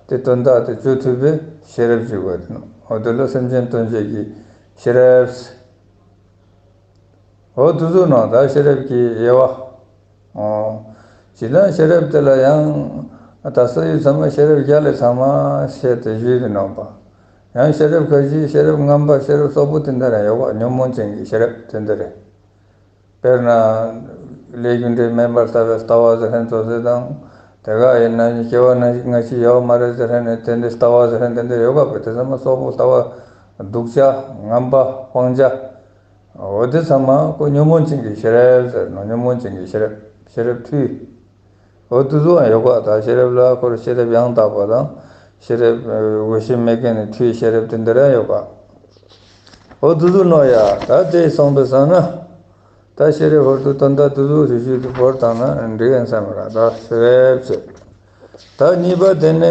དེ་དོན་དག་དེ་བྱེད་ཐུབ་པའི་ཤེས་རབ་ཅིག་དགོས་དེ་ནོ། འོ་དེ་ལ་སེམས་ཅན་དོན་བྱེད་ཀྱི་ཤེས་རབ། འོ་དེ་ཚོ་ནང་ད་ཤེས་རབ་ཀྱི་དབྱེ་བ། འོ། ཇི་ལྟར་ཤེས་རབ་དེ་ལ་ཡང་ད་ས་ཡུལ་ཚང་མ་ཤེས་རབ་བརྒྱ་ལས་ཚང་མ་བཤད་དེ་ཞུས་ཏེ་ནོ་པ། ཡང་ཤེས་རབ་ཁ་ཅིག་ཤེས་རབ་རྔམ་པ་ཤེས་རབ་སོག་པོ་དེ་འདྲ་ར་ཡོད་པ། ཉོན་མོངས་ཅན་གྱི་ཤེས་རབ་དེ་འདྲ་རེད། དཔེར་ན་ལས་རྒྱུ་འབྲས་མེད་པར་ལྟ་བའི་ལྟ་བ་ཟེར་མཁན་ཙོགས་ཟེར་དང་། དེ་ག་ཡིན་ན་སྐྱེ་བ་སྔ་ཕྱི་ཡོད་མ་རེད་ཟེར་མཁན་ནི་དེ་འདྲའི་ལྟ་བ་ཟེར་མཁན་དེ་འདྲ་ཡོད་ག་པ། དེ་ཚང་མ་སོག་པོ་ལྟ་བ་སྡུག་ཅག་ངན་པ་སྤང་བྱ། འོ་དེ་ཚང་མ་ཁོ་ཉོན་མོངས་ཅན་གྱི་ཤེས་རབ་ཟེར་ནོ། ཉོན་མོངས་ཅན་གྱི་ཤེས་རབ་ཤེས་རབ་འཁྲུལ། འོ་དེ་ཚོའང་ཡོད་ག། ད་ཤེས་རབ་ལ་ཁོར་ཤེས་རབ་ཡང་དག་པ་དང་ཤེས་རབ་འོད་གཞི་མེད་མཁན་ནི་འཁྲུལ་ཤེས་རབ་དེ་འདི་ར་ཡོད་ག། འོ་དེ་ཚོ་ནོ་ཡ། ད་དེ་སོང་པའི་སང་ན། ད་ཤེས་རབ་ཧོར་དུ་དོན་དག་དུ་ཟུག་རི་ཤུལ་དུ་བོར་བཏང་ན་འགྲིག་ཡིན་བསམ་ར། ད་ཤེས་རབ་ཚེ། ད་གཉིས་པ་དེ་ནས་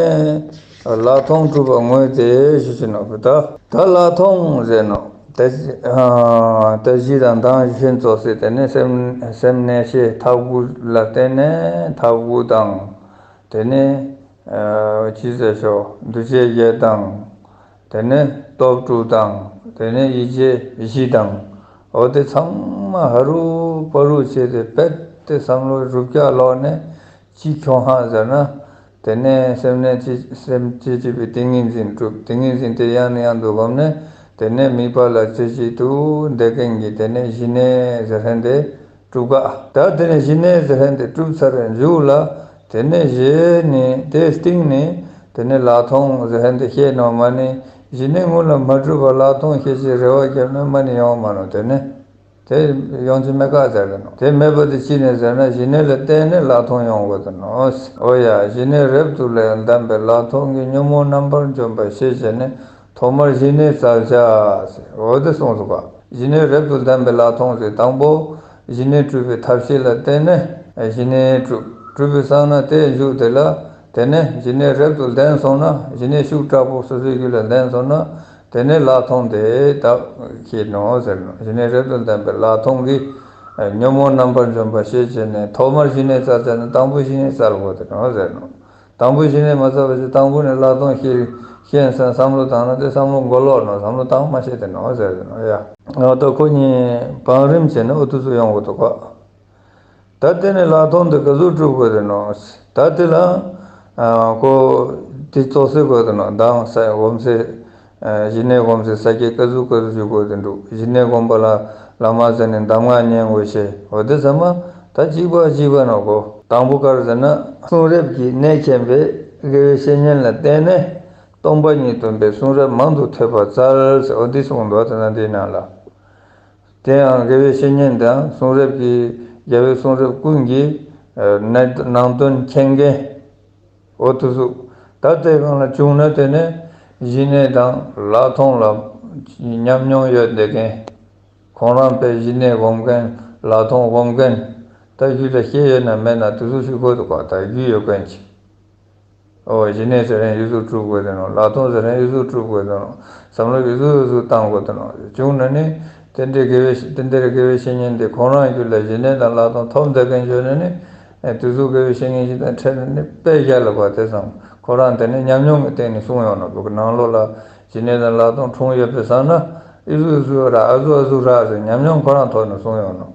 ལྷག་མཐོང་གྲུབ་པ་དངོས་དེ་ཞུ་ཞུ་ནོ། ད་ད་ལྷག་མཐོང་ཟེར་ནོ། ད་ད་གཞི་དང་དང་གཞི་ཤིན་ཙོགས་སེ་དེ་ནས་སེམས་སེམས་གནས་ཤེས་ཐབས་དགུ་ལ་བརྟེན་ནས་ཐབས་དགུ་དང་། དེ་ནས་ཅི་ཟེར་ཤོག་འདུ་བྱེད་བརྒྱད་དང་། དེ་ནས་སྟོབས་དྲུག་དང་། དེ་ནས་ཡིད་བྱེད་བཞི་དང་། འོ་དེ་ཚང་མ་ཧ་རུ་པ་རུ་བྱས་ཏེ་རྦད་དེ་བསམ་བློ་རུབ་རྒྱག་ལོག་ནས་ཅི་ཁྱོང་ཧ་ཟེར་ན། དེ་ནས་སེམས་ནས་ཅི་སེམས་ཅི་བྱེད་པའི་ཏིང་ངེ་འཛིན་གྲུབ། ཏིང་ངེ་འཛིན་དེ་ཡང་ནས་ཡང་དུ་བསྒོམས་ནས། དེ་ནས་དམིགས་པ་ལ་རྩེ་གཅིག་ཏུ་འདེགས་མཁན་གྱི་དེ་ནས་གཞི་གནས་ཟེར་མཁན་དེ། གྲུབ་ག། ད་དེ་ནས་གཞི་གནས་ཟེར་མཁན་དེ་གྲུབ་ཚར་བའི་མཇུག་ལ། དེ་ནས་གཞི་ནས་དེ་སྟེང་ནས་དེ་ནས་ལྷག་མཐོང་ཟེར་མཁན་དེ་ཤེས་ནོ། མ་ནི་གཞི་གནས་སྔོན་ལ་མ་གྲུབ་པ་ལྷག་མཐོང་ཤེས་ཀྱི་རེ་བ་བརྒྱབ་ན་མ་ནི་ཡོང་མ་ནོ། དེ་ནས་དེ་ཡོང་གི་མེད་ག་ཟེར་གི་ནོ། དེ་མེད་པ་དེ་ཅི་ནས་ཟེར་ན་གཞི་གནས་ལ་བརྟེན་ནས་ལྷག་མཐོང་ཡོང་དགོས་དེ་ནོ། འོ་ཡ། གཞི་གནས་རབ་ཏུ་ལྡན་པའི་ལྷག་མཐོང་གི་ཉོན་མོངས་རྣམ་པར་འཇོམས་པ་ཞེས་བྱས་ནས་ཐོག་མར་གཞི་གནས་བཙལ་བྱ་ཟེར། འོ་དེ་གསུངས་སོ་ག། གཞི་གནས་རབ་ཏུ་ལྡན་པའི་ལྷག་མཐོང་ཟེར། དང་པོ་གཞི་གནས་གྲུབ་པའི་ཐབས་ཤེས་ལ་བརྟེན་ནས་གཞི་གནས་གྲུབ། གྲུབ་པའི་སང་ན་དེའི་མཇུག་དེ་ལ། དེ་ནས་གཞི་གནས་རབ་ཏུ་ལྡན་སོང་ན། གཞི་གནས་ཤུགས་དྲག་པོ་སོ་སོའི་རྒྱུད་ལ་ལྡན་སོང་ན། དེ་ནས་ལྷག་མཐོང་དེ་དག་ཤེས་ནོ་ཟེར་ནོ། གཞི་གནས་རབ་ཏུ་ལྡན་པའི་ལྷག་མཐོང་གི་ཉོན་མོངས་རྣམ་པར་འཇོམས་པ་ཞེས་བྱས་ནས་ཐོག་མར་གཞི་གནས་བཙལ་བྱ་ནི་དང་པོ་གཞི་གནས་བཙལ་དགོས་དེ་ནོ་ཟེར་ནོ། དང་པོ་གཞི་གནས་མ་བཙལ་བ་ཞིག་དང་པོ་ནས་ལྷག་མཐོང་ཤེས་ཤེས་ཟེར་བསམ་བློ་བཏང་ན་དེ་བསམ་བློ་མགོ་ལོག་ནོ། བསམ་བློ་བཏང་མ་ཤེས་དེ་ནོ་ཟེར་དེ་ནོ་ཡ། ང་ད་ཁོ་གཉིས་བང་རིམ་བྱས་ནས་འོ་དུ་སུ་ཡོང་དགོས་འདུག་ག། ད་དེ་ནས་ལྷག་མཐོང་དེ་ག་ཟུག་གྲུབ་དགོས་དེ་ནོ། ད་དེ་ལ་ཁོ་དེ་ཙོགས་སེ་དགོས་དེ་ནོ། མདང་ས་སྒོམ་སེ། གཞི་གནས་སྒོམ་སའི་ས་སྐྱེ་ཀ་ཟུག་ཀ་ཟུག་ཞུ་དགོས་དེ་འདུག། གཞི་གནས་སྒོམ་པ་ལ་བླ་མ་ཟེར་ནས་གདམས་ངག་ཉན་དགོས་ཤེས། འོ་དེ་ཚང་མ་ད་གཅིག་པ་གཅིག་པ་ནོ་གོ། དང་པོ་ག་རེ་ཟེར་ན། གསུང་རབ་ཀྱི་གནད་མཁྱེན་པའི་དགེ་བའི་བཤེས་གཉེན་ལ་བརྟེན་ནས་སྟོང་པ་ཉིད་སྟོན་པའི་གསུང་རབ་མང་དུ་ཐོས་པ་བཙལ་ཟེར། འོ་འདི་གསུངས་འདུག། ད་ནང་དེའི་ནང་ལ། དེ་ཡང་དགེ་བའི་བཤེས་གཉེན་དང་གསུང་རབ་ཀྱི་རྒྱལ་བའི་གསུང་རབ་ཀུན་གྱི་ནང་དོན་མཁྱེན་མཁན། འོ་དེ་ཚོ། ད་དེ་སྒང་ལ་བྱུང་ན་དེ་ནས་གཞི་གནས་དང་ལྷག་མཐོང་ལ་ཉམས་མྱོང་ཡོད་བསྡད་མཁན། ཁོང་རང་དཔེ་གཞི་གནས་སྒོམ་མཁན། ལྷག་མཐོང་སྒོམ་མཁན། ད་རྒྱུད་ལ་སྐྱེས་ཡོད་ན་མེད་ན་དེ་ཚོ་ཞུ་དགོས་འདུག་ག། ད་རྒྱུད་ཡོད་མཁན་ཅིག། འོ་གཞི་གནས་ཟེར་མཁན་ཡུལ་དུ་གྲུབ་དགོས་དེ་ནོ། ལྷག་མཐོང་ཟེར་མཁན་ཡུལ་དུ་གྲུབ་དགོས་དེ་ནོ། བསམ་བློ་ཡུལ་དུ་ཡུལ་དུ་བཏང་དགོས་དེ་ནོ། བྱུང་ན་ནི་དེ་འདྲའི་དགེ་བའི་དེ་འདྲའི་དགེ་བའི་བཤེས་གཉེན་དེ་ཁོང་རང་རྒྱུད་ལ་གཞི་གནས་དང་ལྷག་མཐོང་ཐོབ་བསྡད་མཁན་བྱུང་ན་ནི། ཨེ་དེ་ཚོ་དགེ་བའི་བཤེས་གཉེན་ཞིག་དང་འཕྲད་ན་ནི་དཔེ་རྒྱལ་ལ་བ་དེ་བསམ། ཁོ་རང་དེ་ནི་ཉམས་མྱོང་གི་སྟེང་ནས་གསུངས་ཡོང་ནོ། བོད་ཀྱི་ནང་ལོགས་ལ་གཞི་གནས་དང་ལྷག་མཐོང་འཁྲུངས་ཡོད་པའི་བསམ་ན། ཨི་ཟུ་ཨི་ཟུ་ར་ཨ་ཟུ་ཨ་ཟུ་ར་ཟེར་ཉམས་མྱོང་ཁོ་རང་ཐོག་ནས་གསུངས་ཡོང་ནོ།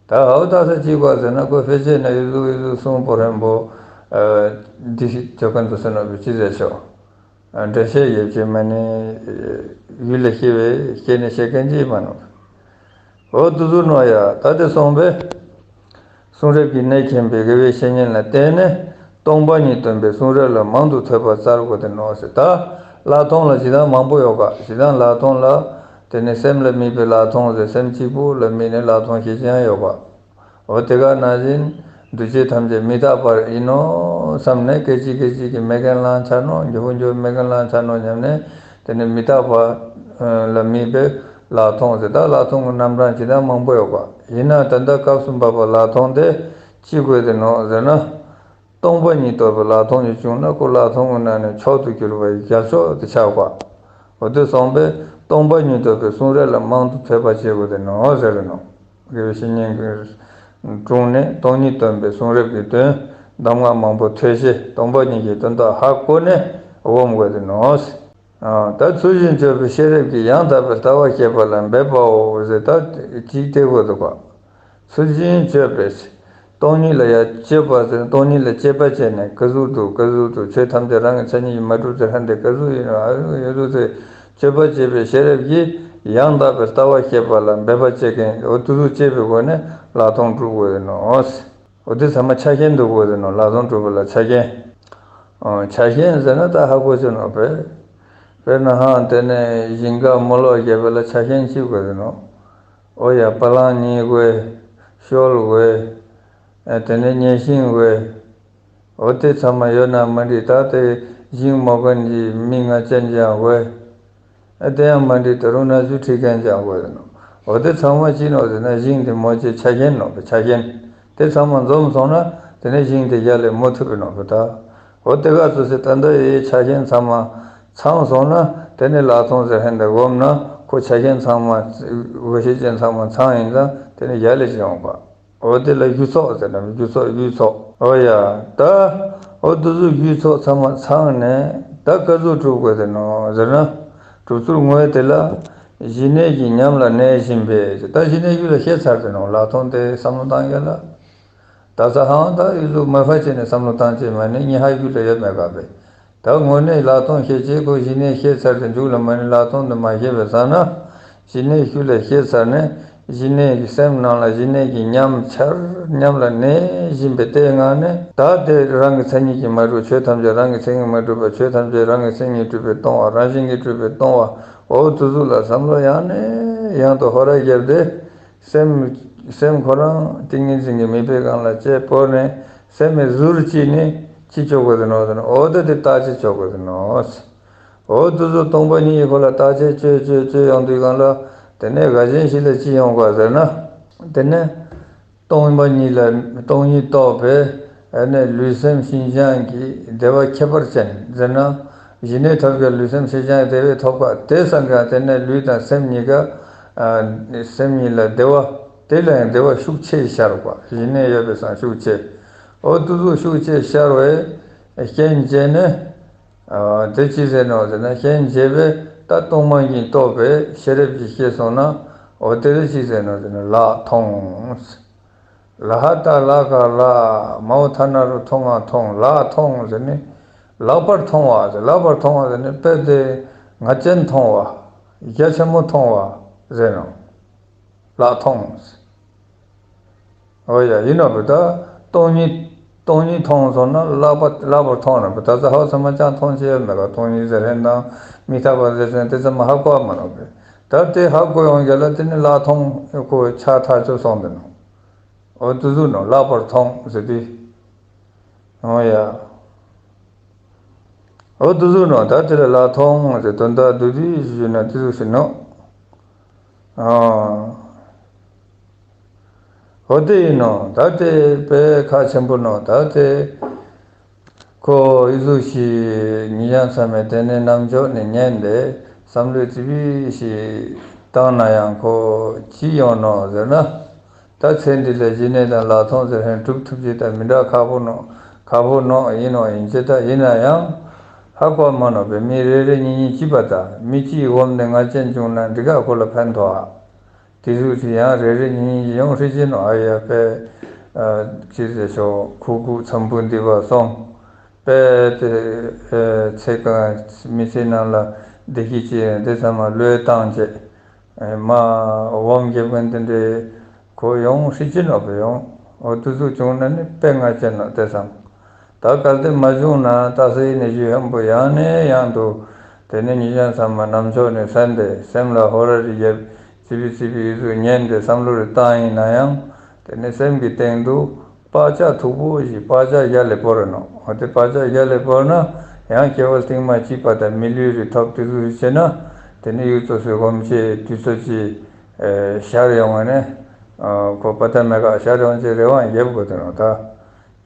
ད་འོ་ད་ས་གཅིག་པ་ཟེར་ན་ཁོ་ཕལ་ཆེར་ན་ཡུལ་དུ་ཡུལ་དུ་གསུང་པོ་རན་པོ། འདི་ཞིག་ཅོ་མཁན་དུ་ཟེར་ན་བུ་ཅི་ཟེར་ཤོག། འགྲེལ་བཤད་ཡོད་ཀྱི་མ་ནི། ཡུལ་ལ་སྐྱེ་བའི་སྐྱེ་ནས་བཤད་མཁན་ཅིག་མ་ནོ། འོ་དུ་དུ་ནོ་ཡ། ད་དེ་སོང་པས། གསུང་རབ་ཀྱི་གནད་མཁྱེན་པའི་དགེ་བའི་བཤེས་གཉེན་ལ་བརྟེན་ནས་སྟོང་པ་ཉིད་སྟོན་པའི་གསུང་རབ་ལ་མང་དུ་ཐོས་པ་བཙལ་དགོས་དེ་ནོ་ཟེར། ད་ལྷག་མཐོང་ལ་ཇི་ལྟར་མང་པོ་ཡོད་ག། ཇི་ལྟར་ལྷག་མཐོང་ལ། དེ་ནི་སེམས་ལ་དམིགས་པའི་ལྷག་མཐོང་ཟེར། སེམས་གཅིག་པུ་ལ་དམིགས་ནས་ལྷག་མཐོང་ཞེས་ཀྱང་ཡོད་པ། འོ་དེ་ག་ནང་བཞིན་འདུ་བྱེད་ཐམས་ཅད་མི་རྟག་པ་ཡིན་ནོ་བསམ་ནས་སྐད་ཅིག་སྐད་ཅིག་གིས་མེད་མཁན་ལའང་འཆར་ནོ། འགྱུར་བ་འགྱུར་བ་མེད་མཁན་ལའང་འཆར་ནོ་སྙམ་ནས། དེ་ནི་མི་རྟག་པ་ལ་དམིགས་པའི་ལྷག་མཐོང་ཟེར། ད་ལྷག་མཐོང་གི་རྣམ་གྲངས་ཇི་ལྟར་མང་པོ་ཡོད་པ། ཡིན་ན་ད་ལྟ་སྐབས་སུ་བབ་པ་ལྷག་མཐོང་དེ་ཅི་དགོས་དེ་ནོ་ཟེར་ན། སྟོང་པ་ཉིད་རྟོགས་པའི་ལྷག་མཐོང་ཞིག་བྱུང་ན་ཁོ་ལྷག་མཐོང་གི་ནང་ནས་མཆོག་ཏུ་གྱུར་པ་ཡི་རྒྱལ་མཆོག་ཏུ་ཆགས་པ། འོ་དེ་སོང་པས་སྟོང་པ་ཉིད་རྟོགས་པའི་གསུང་རབ་ལ་མང་དུ་ཐོས་པ་བྱེད་དགོས་དེ་ནོ་ཟེར་རེ་ནོ། དགེ་བའི་བཤེས་གཉེན་གྱི་དྲུང་ནས་སྟོང་ཉིད་སྟོན་པའི་གསུང་རབ་ཀྱི་དོན་གདམས་ངག་མང་པོ་ཐོས་ཤེས་སྟོང་པ་ཉིད་ཀྱི་དོན་དག་ཧ་གོ་ནས་སྒོམ་དགོས་དེ་ནོ། ད་ཚུལ་བཞིན་སྤྱོད་པའི་ཤེས་རབ་ཀྱིས་ཡང་དག་པའི་ལྟ་བ་བསྐྱེད་པ་ལ་འབད་པའོ་ཟེར། ད་ཅིག་དེ་དགོས་འདུག་ག། ཚུལ་བཞིན་སྤྱོད་པའི། སྟོང་ཉིད་ལ་ཡང་སྤྱོད་པ་ཟེར། སྟོང་ཉིད་ལ་སྤྱོད་པ་བྱས་ནས་ཀ་ཟུག་ཏུ་ཀ་ཟུག་ཏུ་ཆོས་ཐམས་ཅད་རང་གི་མཚན་ཉིད་ཀྱིས་མ་གྲུབ་ཟེར་ཧ་འདི་ཀ་ཟུག་ཡིན་ནོ། ཨ་ཟུག་ཡོད་དུ་ཚེ་སྤྱོད་པ་བྱེད་པའི་ཤེས་རབ་ཀྱིས་ ཡང་དག་པའི་ལྟ་བ་བཤད་པ་ལ་འབད་པ་བྱེད་མཁན། འོ་དེ་ཚོ་བྱེད་པའི་སྒོ་ནས་ལྷག་མཐོང་སྒྲུབ་དགོས་ནོ། འོ་དེ་ཚང་མ་ཆ་རྐྱེན་འདུག་དགོས་ནོ། ལྷག་མཐོང་སྒྲུབ་པ་ལ་ཆ་རྐྱེན། ཨོ་ཆ་རྐྱེན་ཟེར་ན་ད་ཧ་གོ་ཆོག་ནོ་བས། དཔེར་ན་ཧང་དེ་ནས་ཞིང་ཁ་རྨོ་ལོག་རྒྱབ་པ་ལ་ཆ་རྐྱེན་གཅིག་དགོས་ནོ། ཨོ་ཡ་པ་ལང་གཉིས་དགོས། ཤོལ་དགོས། ཨ་དེ་ནས་གཉན་ཤིང་དགོས། འོ་དེ་ཚང་མ་ཡོད་ན་མ་འགྲིག། ད་དེ་ཞིང་རྨོ་མཁན་གྱི་མི་ང་ཅན་ཅང་དགོས། ཨ་དེ་ཡང་མ་འགྲིག། ད་རུང་ན་ཆུ་ཁྲིད་མཁན་ཅང་དགོས་ནོ། འོ་དེ་ཚང་མ་ཅི་ནོ་ཟེར་ན་ཞིང་དེ་རྨོ་ཆེད་ཆ་རྐྱེན་ནོ། ཆ་རྐྱེན་དེ་ཚང་མ་འཛོམས་སོང་ན་དེ་ནས་ཞིང་དེ་ཡར་ལས་རྨོ་ཐུབ་ནོ་བས་ད། འོ་དེ་ག་ཚོད་སེ་ད་ལྟ་ཡི་ཆ་རྐྱེན་ཚང་མ་ཚང་སོང་ན་དེ་ནས་ལྷག་མཐོང་ཟེར་མཁན་དེ་སྒོམ་ན་ཁོ་ཆ་རྐྱེན་ཚང་མ་དགོས་ཤེས་ཅན་ཚང་མ་ཚང་ཡིན་ཙང་དེ་ནས་ཡར་ལས་ཅི་ཡོང་པ། འོ་དེ་ལ་རྒྱུ་ཚོགས་ཟེར་ན་རྒྱུ་ཚོགས་རྒྱུ་ཚོགས། འོ་ཡ་ད། འོ་དེ་ཚོ་རྒྱུ་ཚོགས་ཚང་མ་ཚང་ནས་ད་ག་ཚོད་སྒྲུབ་དགོས་ནོ་ཟེར་ན། སྒྲུབ་ཚུལ་དངོས་དེ་ལ། ཞི་གནས་ཀྱི་ཉམས་ལ་གནས་བཞིན་པས། ད་ཞི་གནས་རྒྱུད་ལ་བཤད་ཚར་ནོ། ལྷག་མཐོང་དེ་བསམ་བློ་བཏང་ཡ་ལ། ད་ས་ཧང་ད་ཡུལ་ལུགས་མ་ཕལ་ཆེར་ནས་བསམ་བློ་བཏང་ཅེས་མ་ནི་ཉི་ཧ་རྒྱུད་ལ་ཡོད་མེད་ག་བས། ད་དངོས་གནས་ལྷག་མཐོང་ཤེས་བྱེད་ཁོ་ཞི་གནས་ཤེས་ཚར་ཏེ་མཇུག་ལ་མ་ནི་ལྷག་མཐོང་དུ་མ་ཤེས་པའི་ས་ན། ཞི་གནས་ཤུལ་ལ་ཤེས་ཚར་ནས་ཞི་གནས་ཀྱི་སེམས་ནང་ལ་ཞི་གནས་ཀྱི་ཉམས་འཆར་ཉམས་ལ་གནས་བཞིན་པའི་ལྟའི་ངང་ནས། ད་དེ་རང་གི་མཚན་ཉིད་ཀྱིས་མ་གྲུབ་ཆོས་ཐམས་ཅད་རང་གི་མཚན་ཉིད་མ་གྲུབ་པ། ཆོས་ཐམས་ཅད་རང་གི་མཚན་ཉིད་གྲུབ་པས་སྟོང་བ། རང་བཞིན་གྱིས་གྲུབ་པས་སྟོང་བ། འོ་དེ་ཚོ་ལ་བསམ་བློ་ཡང་ནས་ཡང་དུ་ཧོ་ར་བརྒྱབ་སྟེ། སེམས། སེམས་ཁོ་རང་ཏིང་ངེ་འཛིན་གྱི་མིག་དཔེ་སྒང་ལ་དཔྱད་བོར་ནས་སེམས་མི་ཟུར་གཅིག་ནི་ཅི་ཆོག་གི་ནོ་ཟེར་ན། འོ་དེ་དེ་བརྟག་དཔྱད་ཆོག་གི་ནོ། འོ་དེ་ཚོ་སྟོང་པ་ཉིད་ཁོ་ལ་བརྟག་དཔྱད་དཔྱད་དཔྱད་དཔྱད་ཡོང་དུས་སྒང་ལ་དེ་ནས་དགའ་ཞེན་ཞིག་ལ་ཅི་ཡོང་ག་ཟེར་ན། དེ་ནས་སྟོང་པ་ཉིད་ལ་སྟོང་ཉིད་རྟོགས་པས། ཨ་ནི་ལུས་སེམས་ཤིན་སྦྱངས་ཀྱི་བདེ་བ་ཁྱད་པར་ཅན་ཟེར་ན། ཞི་གནས་ཐོབ་ཀྱང་ལུས་སེམས་ཤིན་སྦྱངས་བདེ་བས་ཐོབ་པ་དེ་སང་ག་དེ་ནས་ལུས་དང་སེམས་གཉིས་ཀ། ཨ་སེམས་གཉིས་ལ་བདེ་བ། དེ་ལ་ཡང་བདེ་བ་ཤུགས་ཆེ་ཤར་བ། ཞི་གནས་ཡོད་པའི་སང་ཤུགས་ཆེ། འོ་དེ་ཚོ་ཤུགས་ཆེ་ཤར་བའི་རྐྱེན་བྱས་ནས། ཨ་དེ་ཅི་ཟེར་ནོ་ཟེར་ན། རྐྱེན་བྱས་པས་ད་སྟོང་པ་ཉིད་རྟོགས་པའི་ཤེས་རབ་ཀྱིས་ཤེས་སོང་ན། འོ་དེ་ལ་ཅི་ཟེར་ནོ་ཟེར་ན་ལྷག་མཐོང་། ལ་ཧ་ད་ལ་ག་ལ། མའོ་ཐ་ན་རོ་མཐོང་ང་མཐོང་། ལྷག་མཐོང་ཟེར་ནི། ལྷག་པར་མཐོང་བ་ཟེར། ལྷག་པར་མཐོང་བ་ཟེར་ནི་དཔེ་དེ་ང་ཅན་མཐོང་བ། རྒྱ་ཆེན་མོ་མཐོང་བ་ཟེར་ནོ། ལྷག་མཐོང་། འོ་ཡ་ཡིན་ནོ་བས་ད། སྟོང་ཉིད། སྟོང་ཉིད་མཐོང་སོང་ན་ལྷག་པ་ལྷག་པར་མཐོང་ནོ་བས། ད་ཚ་ཧ་ཚ་མ་ཅང་མཐོང་ཅེས་ཡོད་མེད་ག་སྟོང་ཉིད་ཟེར་མཁན་དང་མི་རྟག་པ་ཟེར་མཁན་དེ་ཚང་མ་ཧ་གོ་བ་མ་ནོ་བས། ད་དེ་ཧ་གོ་ཡོང་རྒྱུ་ལ་དེ་ནི་ལྷག་མཐོང་ཁོ་ཆ་ཐག་ཆོད་སོང་དེ་ནོ། འོ་དེ་ཟུག་ནོ་ལྷག་པར་མཐོང་ཟེར་དུས། འོ་ཡ། འོ་དེ་ཟུག་ནོ། ད་དེ་ལ་ལྷག་མཐོང་ཟེར་དོན་དག་བསྡུས་བསྡུས་ཞུས་ན་དེ་ཟུག་ཞིག་ནོ། ཨ། འོ་དེ་ཡིན་ནོ། ད་དེ་དཔེ་ཁག་ཆེན་པོ་ནོ། ད་དེ། ཁོ་ཨི་ཟུག་ཞིག་ཉིད་ཡང་ཚང་མས་དེ་ནས་རྣམ་ཅོག་ནས་ཉན་ཏེ་བསམ་བློ་ཙི་པི་ཞིག་བཏང་ན་ཡང་ཁོ་ཅི་ཡོང་ནོ་ཟེར་ན། ད་ཚེ་འདི་ལ་ཞི་གནས་དང་ལྷག་མཐོང་ཟེར་མཁན་སྒྲུབ་ཐུབ་རྒྱུ་ད་མི་འདྲ་ཁག་པོ་ནོ། ཁག་པོ་ནོ་ཡིན་ནོ། ཡིན་ཅེ་ད་ཡིན་ན་ཡང་ཧ་གོ་མ་ནོ་བས། མི་རེ་རེ་གཉིས་གཉིས་གཅིག་པ་ད་མི་གཅིག་འོམ་ནས་ང་ཅན་བྱུང་ན་འགྲིག་ག་ཁོ་ལ་ཕན་ཐོགས་ཨ། དེ་ཟུག་ཅིག་ཡང་རེ་རེ་གཉིས་གཉིས་ཡོང་ཧྲི་ཅི་ནོ། ཨ་ཡ་དཔེ། ཨ་ཅི་ཟེར་ཤོག་ཁུ་ཁུ་འཚམས་པོ་འདི་བ་སོང་། དཔེ་དེ། ཨེ་ཚེ་གང་མི་ཚེ་ནང་ལ་བདེ་སྐྱིད་ཅིག་ཡོང་དེ་ཚང་མ་བློས་བཏང་བྱས། ཨེ་མ་འོམ་རྒྱབ་མཁན་དེ་འདྲའི་ཁོ་ཡོང་ཧྲི་ཅི་ནོ་བས་ཡོང་། འོ་དེ་ཟུག་བྱུང་ན་ནི་དཔེ་ང་ཅན་ནོ་དེ་ཚང་། ད་གལ་ཏེ་མ་བྱུང་ན་ད་སེ་ཡིན་ནས་ཞུ་ཧམ་པོ་ཡང་ནས་ཡང་དུ་དེ་ནས་ཉིད་ཀྱང་ཚང་མ་རྣམ་ཅོག་ནས་གསན་ཏེ་སེམས་ལ་ཧོ་ར་རི་རྒྱབ་ཙི་པི་ཙི་པི་ཡུལ་ཚུལ་ཉན་ཏེ་བསམ་བློ་རེ་བཏང་ཡིན་ན་ཡང་དེ་ནས་སེམས་ཀྱི་སྟེང་དུ་བག་ཆགས་མཐུག་པོ་ཞིག་བག་ཆགས་རྒྱ་ལས་བོར་ནོ། འོ་དེ་བག་ཆགས་རྒྱ་ལས་བོར་ན་ཡང་སྐྱེ་བ་རྟིང་མ་གཅིག་པ་དང་མི་ལུས་རེ་ཐོབ་དེ་ཚོ་རེ་བྱས་ན་དེ་ནས་ཡུལ་ཚོ་སུ་སྒོམ་ཆེ་དུས་ཚོད་ཀྱི་ཤར་ཡོང་བ་ནས་ཁོ་པ་ད་མེ་ག་ཤར་ཡོང་ཆེ་རེ་བ་རྒྱབ་དགོས་དེ་ནོ་ད།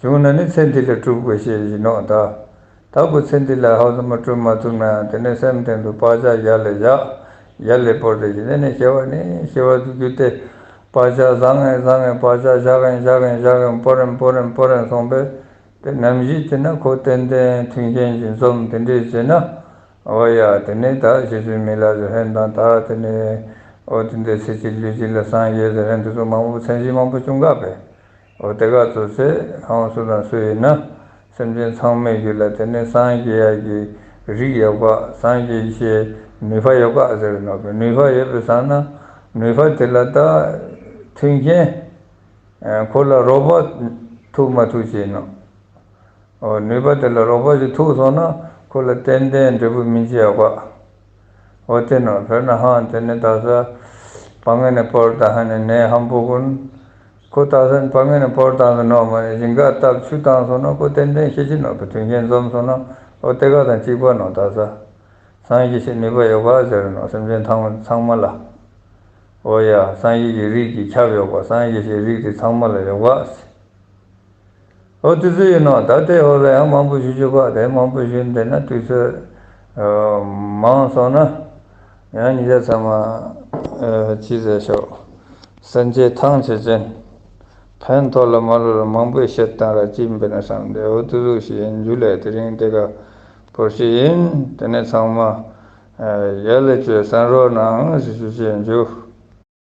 བྱུང་ན་ནི་ཚེ་འདི་ལ་སྒྲུབ་དགོས་ཤེས་ཡིན་ནོ་ད། ད་ཁོ་ཚེ་འདི་ལ་ཧ་ཙམ་སྒྲུབ་མ་ཐུབ་ན་ཡང་དེ་ནས་སེམས་སྟེང་དུ་བག་ཆགས་ཡར་ལས་བཞག་ཡར་ལས་བོར་ཏེ་ཡིན་ནས་སྐྱེ་བ་ནས་སྐྱེ་བ་དུ་གྱུར་ཏེ་བག་ཆགས་བཟང་ངན་བཟང་ངན་བག་ཆགས་བཞག་གིན་བཞག་གིན་བཞག་གིན་བོར་རིན་བོར་རིན་བོར་རིན་སོང་པས། དེ་ནམ་ཞིག་དེ་ན་ཁོ་ཏན་ཏན་མཐུན་རྐྱེན་གྱིས་འཛོམས་དེ་འདྲས་བྱས་ན། འོ་ཡ་དེ་ནས་ད་རྗེ་བཙུན་མི་ལ་རེ་ཧན་དང་ད་དེ་ནས་འོ་དེ་འདྲས་ཚེ་གཅིག་ལུས་གཅིག་ལ་སངས་རྒྱས་ཟེར་ཧན་དེ་ཚོ་མང་པོ་མཚན་གཞི་མང་པོ་བྱུང་ག་པས། འོ་དེ་ག་ཚོད་ཚེ་ཧང་སུ་དང་སུ་ཡིན་ན་སེམས་ཅན་ཚང་མའི་རྒྱུད་ལ་དེ་ནས་སངས་རྒྱས་ཡ་གི་རིགས་ཡོད་པ་སངས་རྒྱས་ཞེས་ ནུས་པ་ཡོད་ག་ཟེར་ནོ། ནུས་པ་ཡོད་པའི་སང་ན་ནུས་པ་དེ་ལ་ད་མཐུན་རྐྱེན་ཁོ་ལ་རོགས་པ་ཐུག་མ་ཐུག་བྱས་ནོ། འོ་ནུས་པ་དེ་ལ་རོགས་པ་ཞིག་ཐུག་སོང་ན་ཁོ་ལ་ཏན་ཏན་འབྲས་བུ་སྨིན་གྱི་ཡོད་ག། འོ་དེ་ནོ། དཔེར་ན་ཧང་དེ་ནས་ད་ས་བ་ངན་ནས་པོར་ད་ཧ་ནས་ནས་ཧམ་པོ་ཀུན། ཁོ་ད་ས་བ་ངན་ནས་པོར་བཏང་སོང་ནོ་མ་ནས་ཞིང་ཁ་བཏབ་ཆུ་བཏང་སོང་ན་ཁོ་ཏན་ཏན་ཤེས་ཀྱི་ནོ། བུ་མཐུན་རྐྱེན་འཛོམས་སོང་ན་འོ་དེ་ག་དང་གཅིག་པ་ནོ། ད་ས་སངས་རྒྱས་ཞིག་ནུས་པ་ཡོད་ག་ཟེར་ནོ། སེམས་ཅན་ཚང་ཚང་མ་ལ། འོ་ཡ། སངས་རྒྱས་ཀྱི་རིགས་ཀྱི་ཁྱབ་ཡོད་ག། སངས་རྒྱས་ཞིག་རིགས་དེ་ཚང་མ་ལ་ཡོད་ག། འོ་དེ་ཚོ་ཡིན་ནོ། ད་དེ་འོག་ལ་ཡང་མང་པོ་ཞུ་རྒྱུ་ག། དེ་མང་པོ་ཞུ་འདི་ན་དུས་ཚོད་མང་སོང་ན་ཡང་ཉིན་ཞག་ཚང་མ་ཅི་ཟེར་ཤོག། སེམས་ཅན་ཐང་ཆད་ཅན། ཕན་ཐོགས་ལ་མ་ལོ་ལ་མང་པོའི་བཤད་སྟངས་ར་ཅི་འབད་ན་བསམ་སྟེ་འོ་དེ་ཚོ་ཞིག་ཡིན་རྒྱུ་ལས། དེ་རིང་དེ་ག་བོར་ཤི་ཡིན། དེ་ནས་ཚང་མ་ཡར་ལས་བཅོས་གསན་རོགས་གནང་ཞེས་ཞུ་ཞུ་ཡིན་རྒྱུ།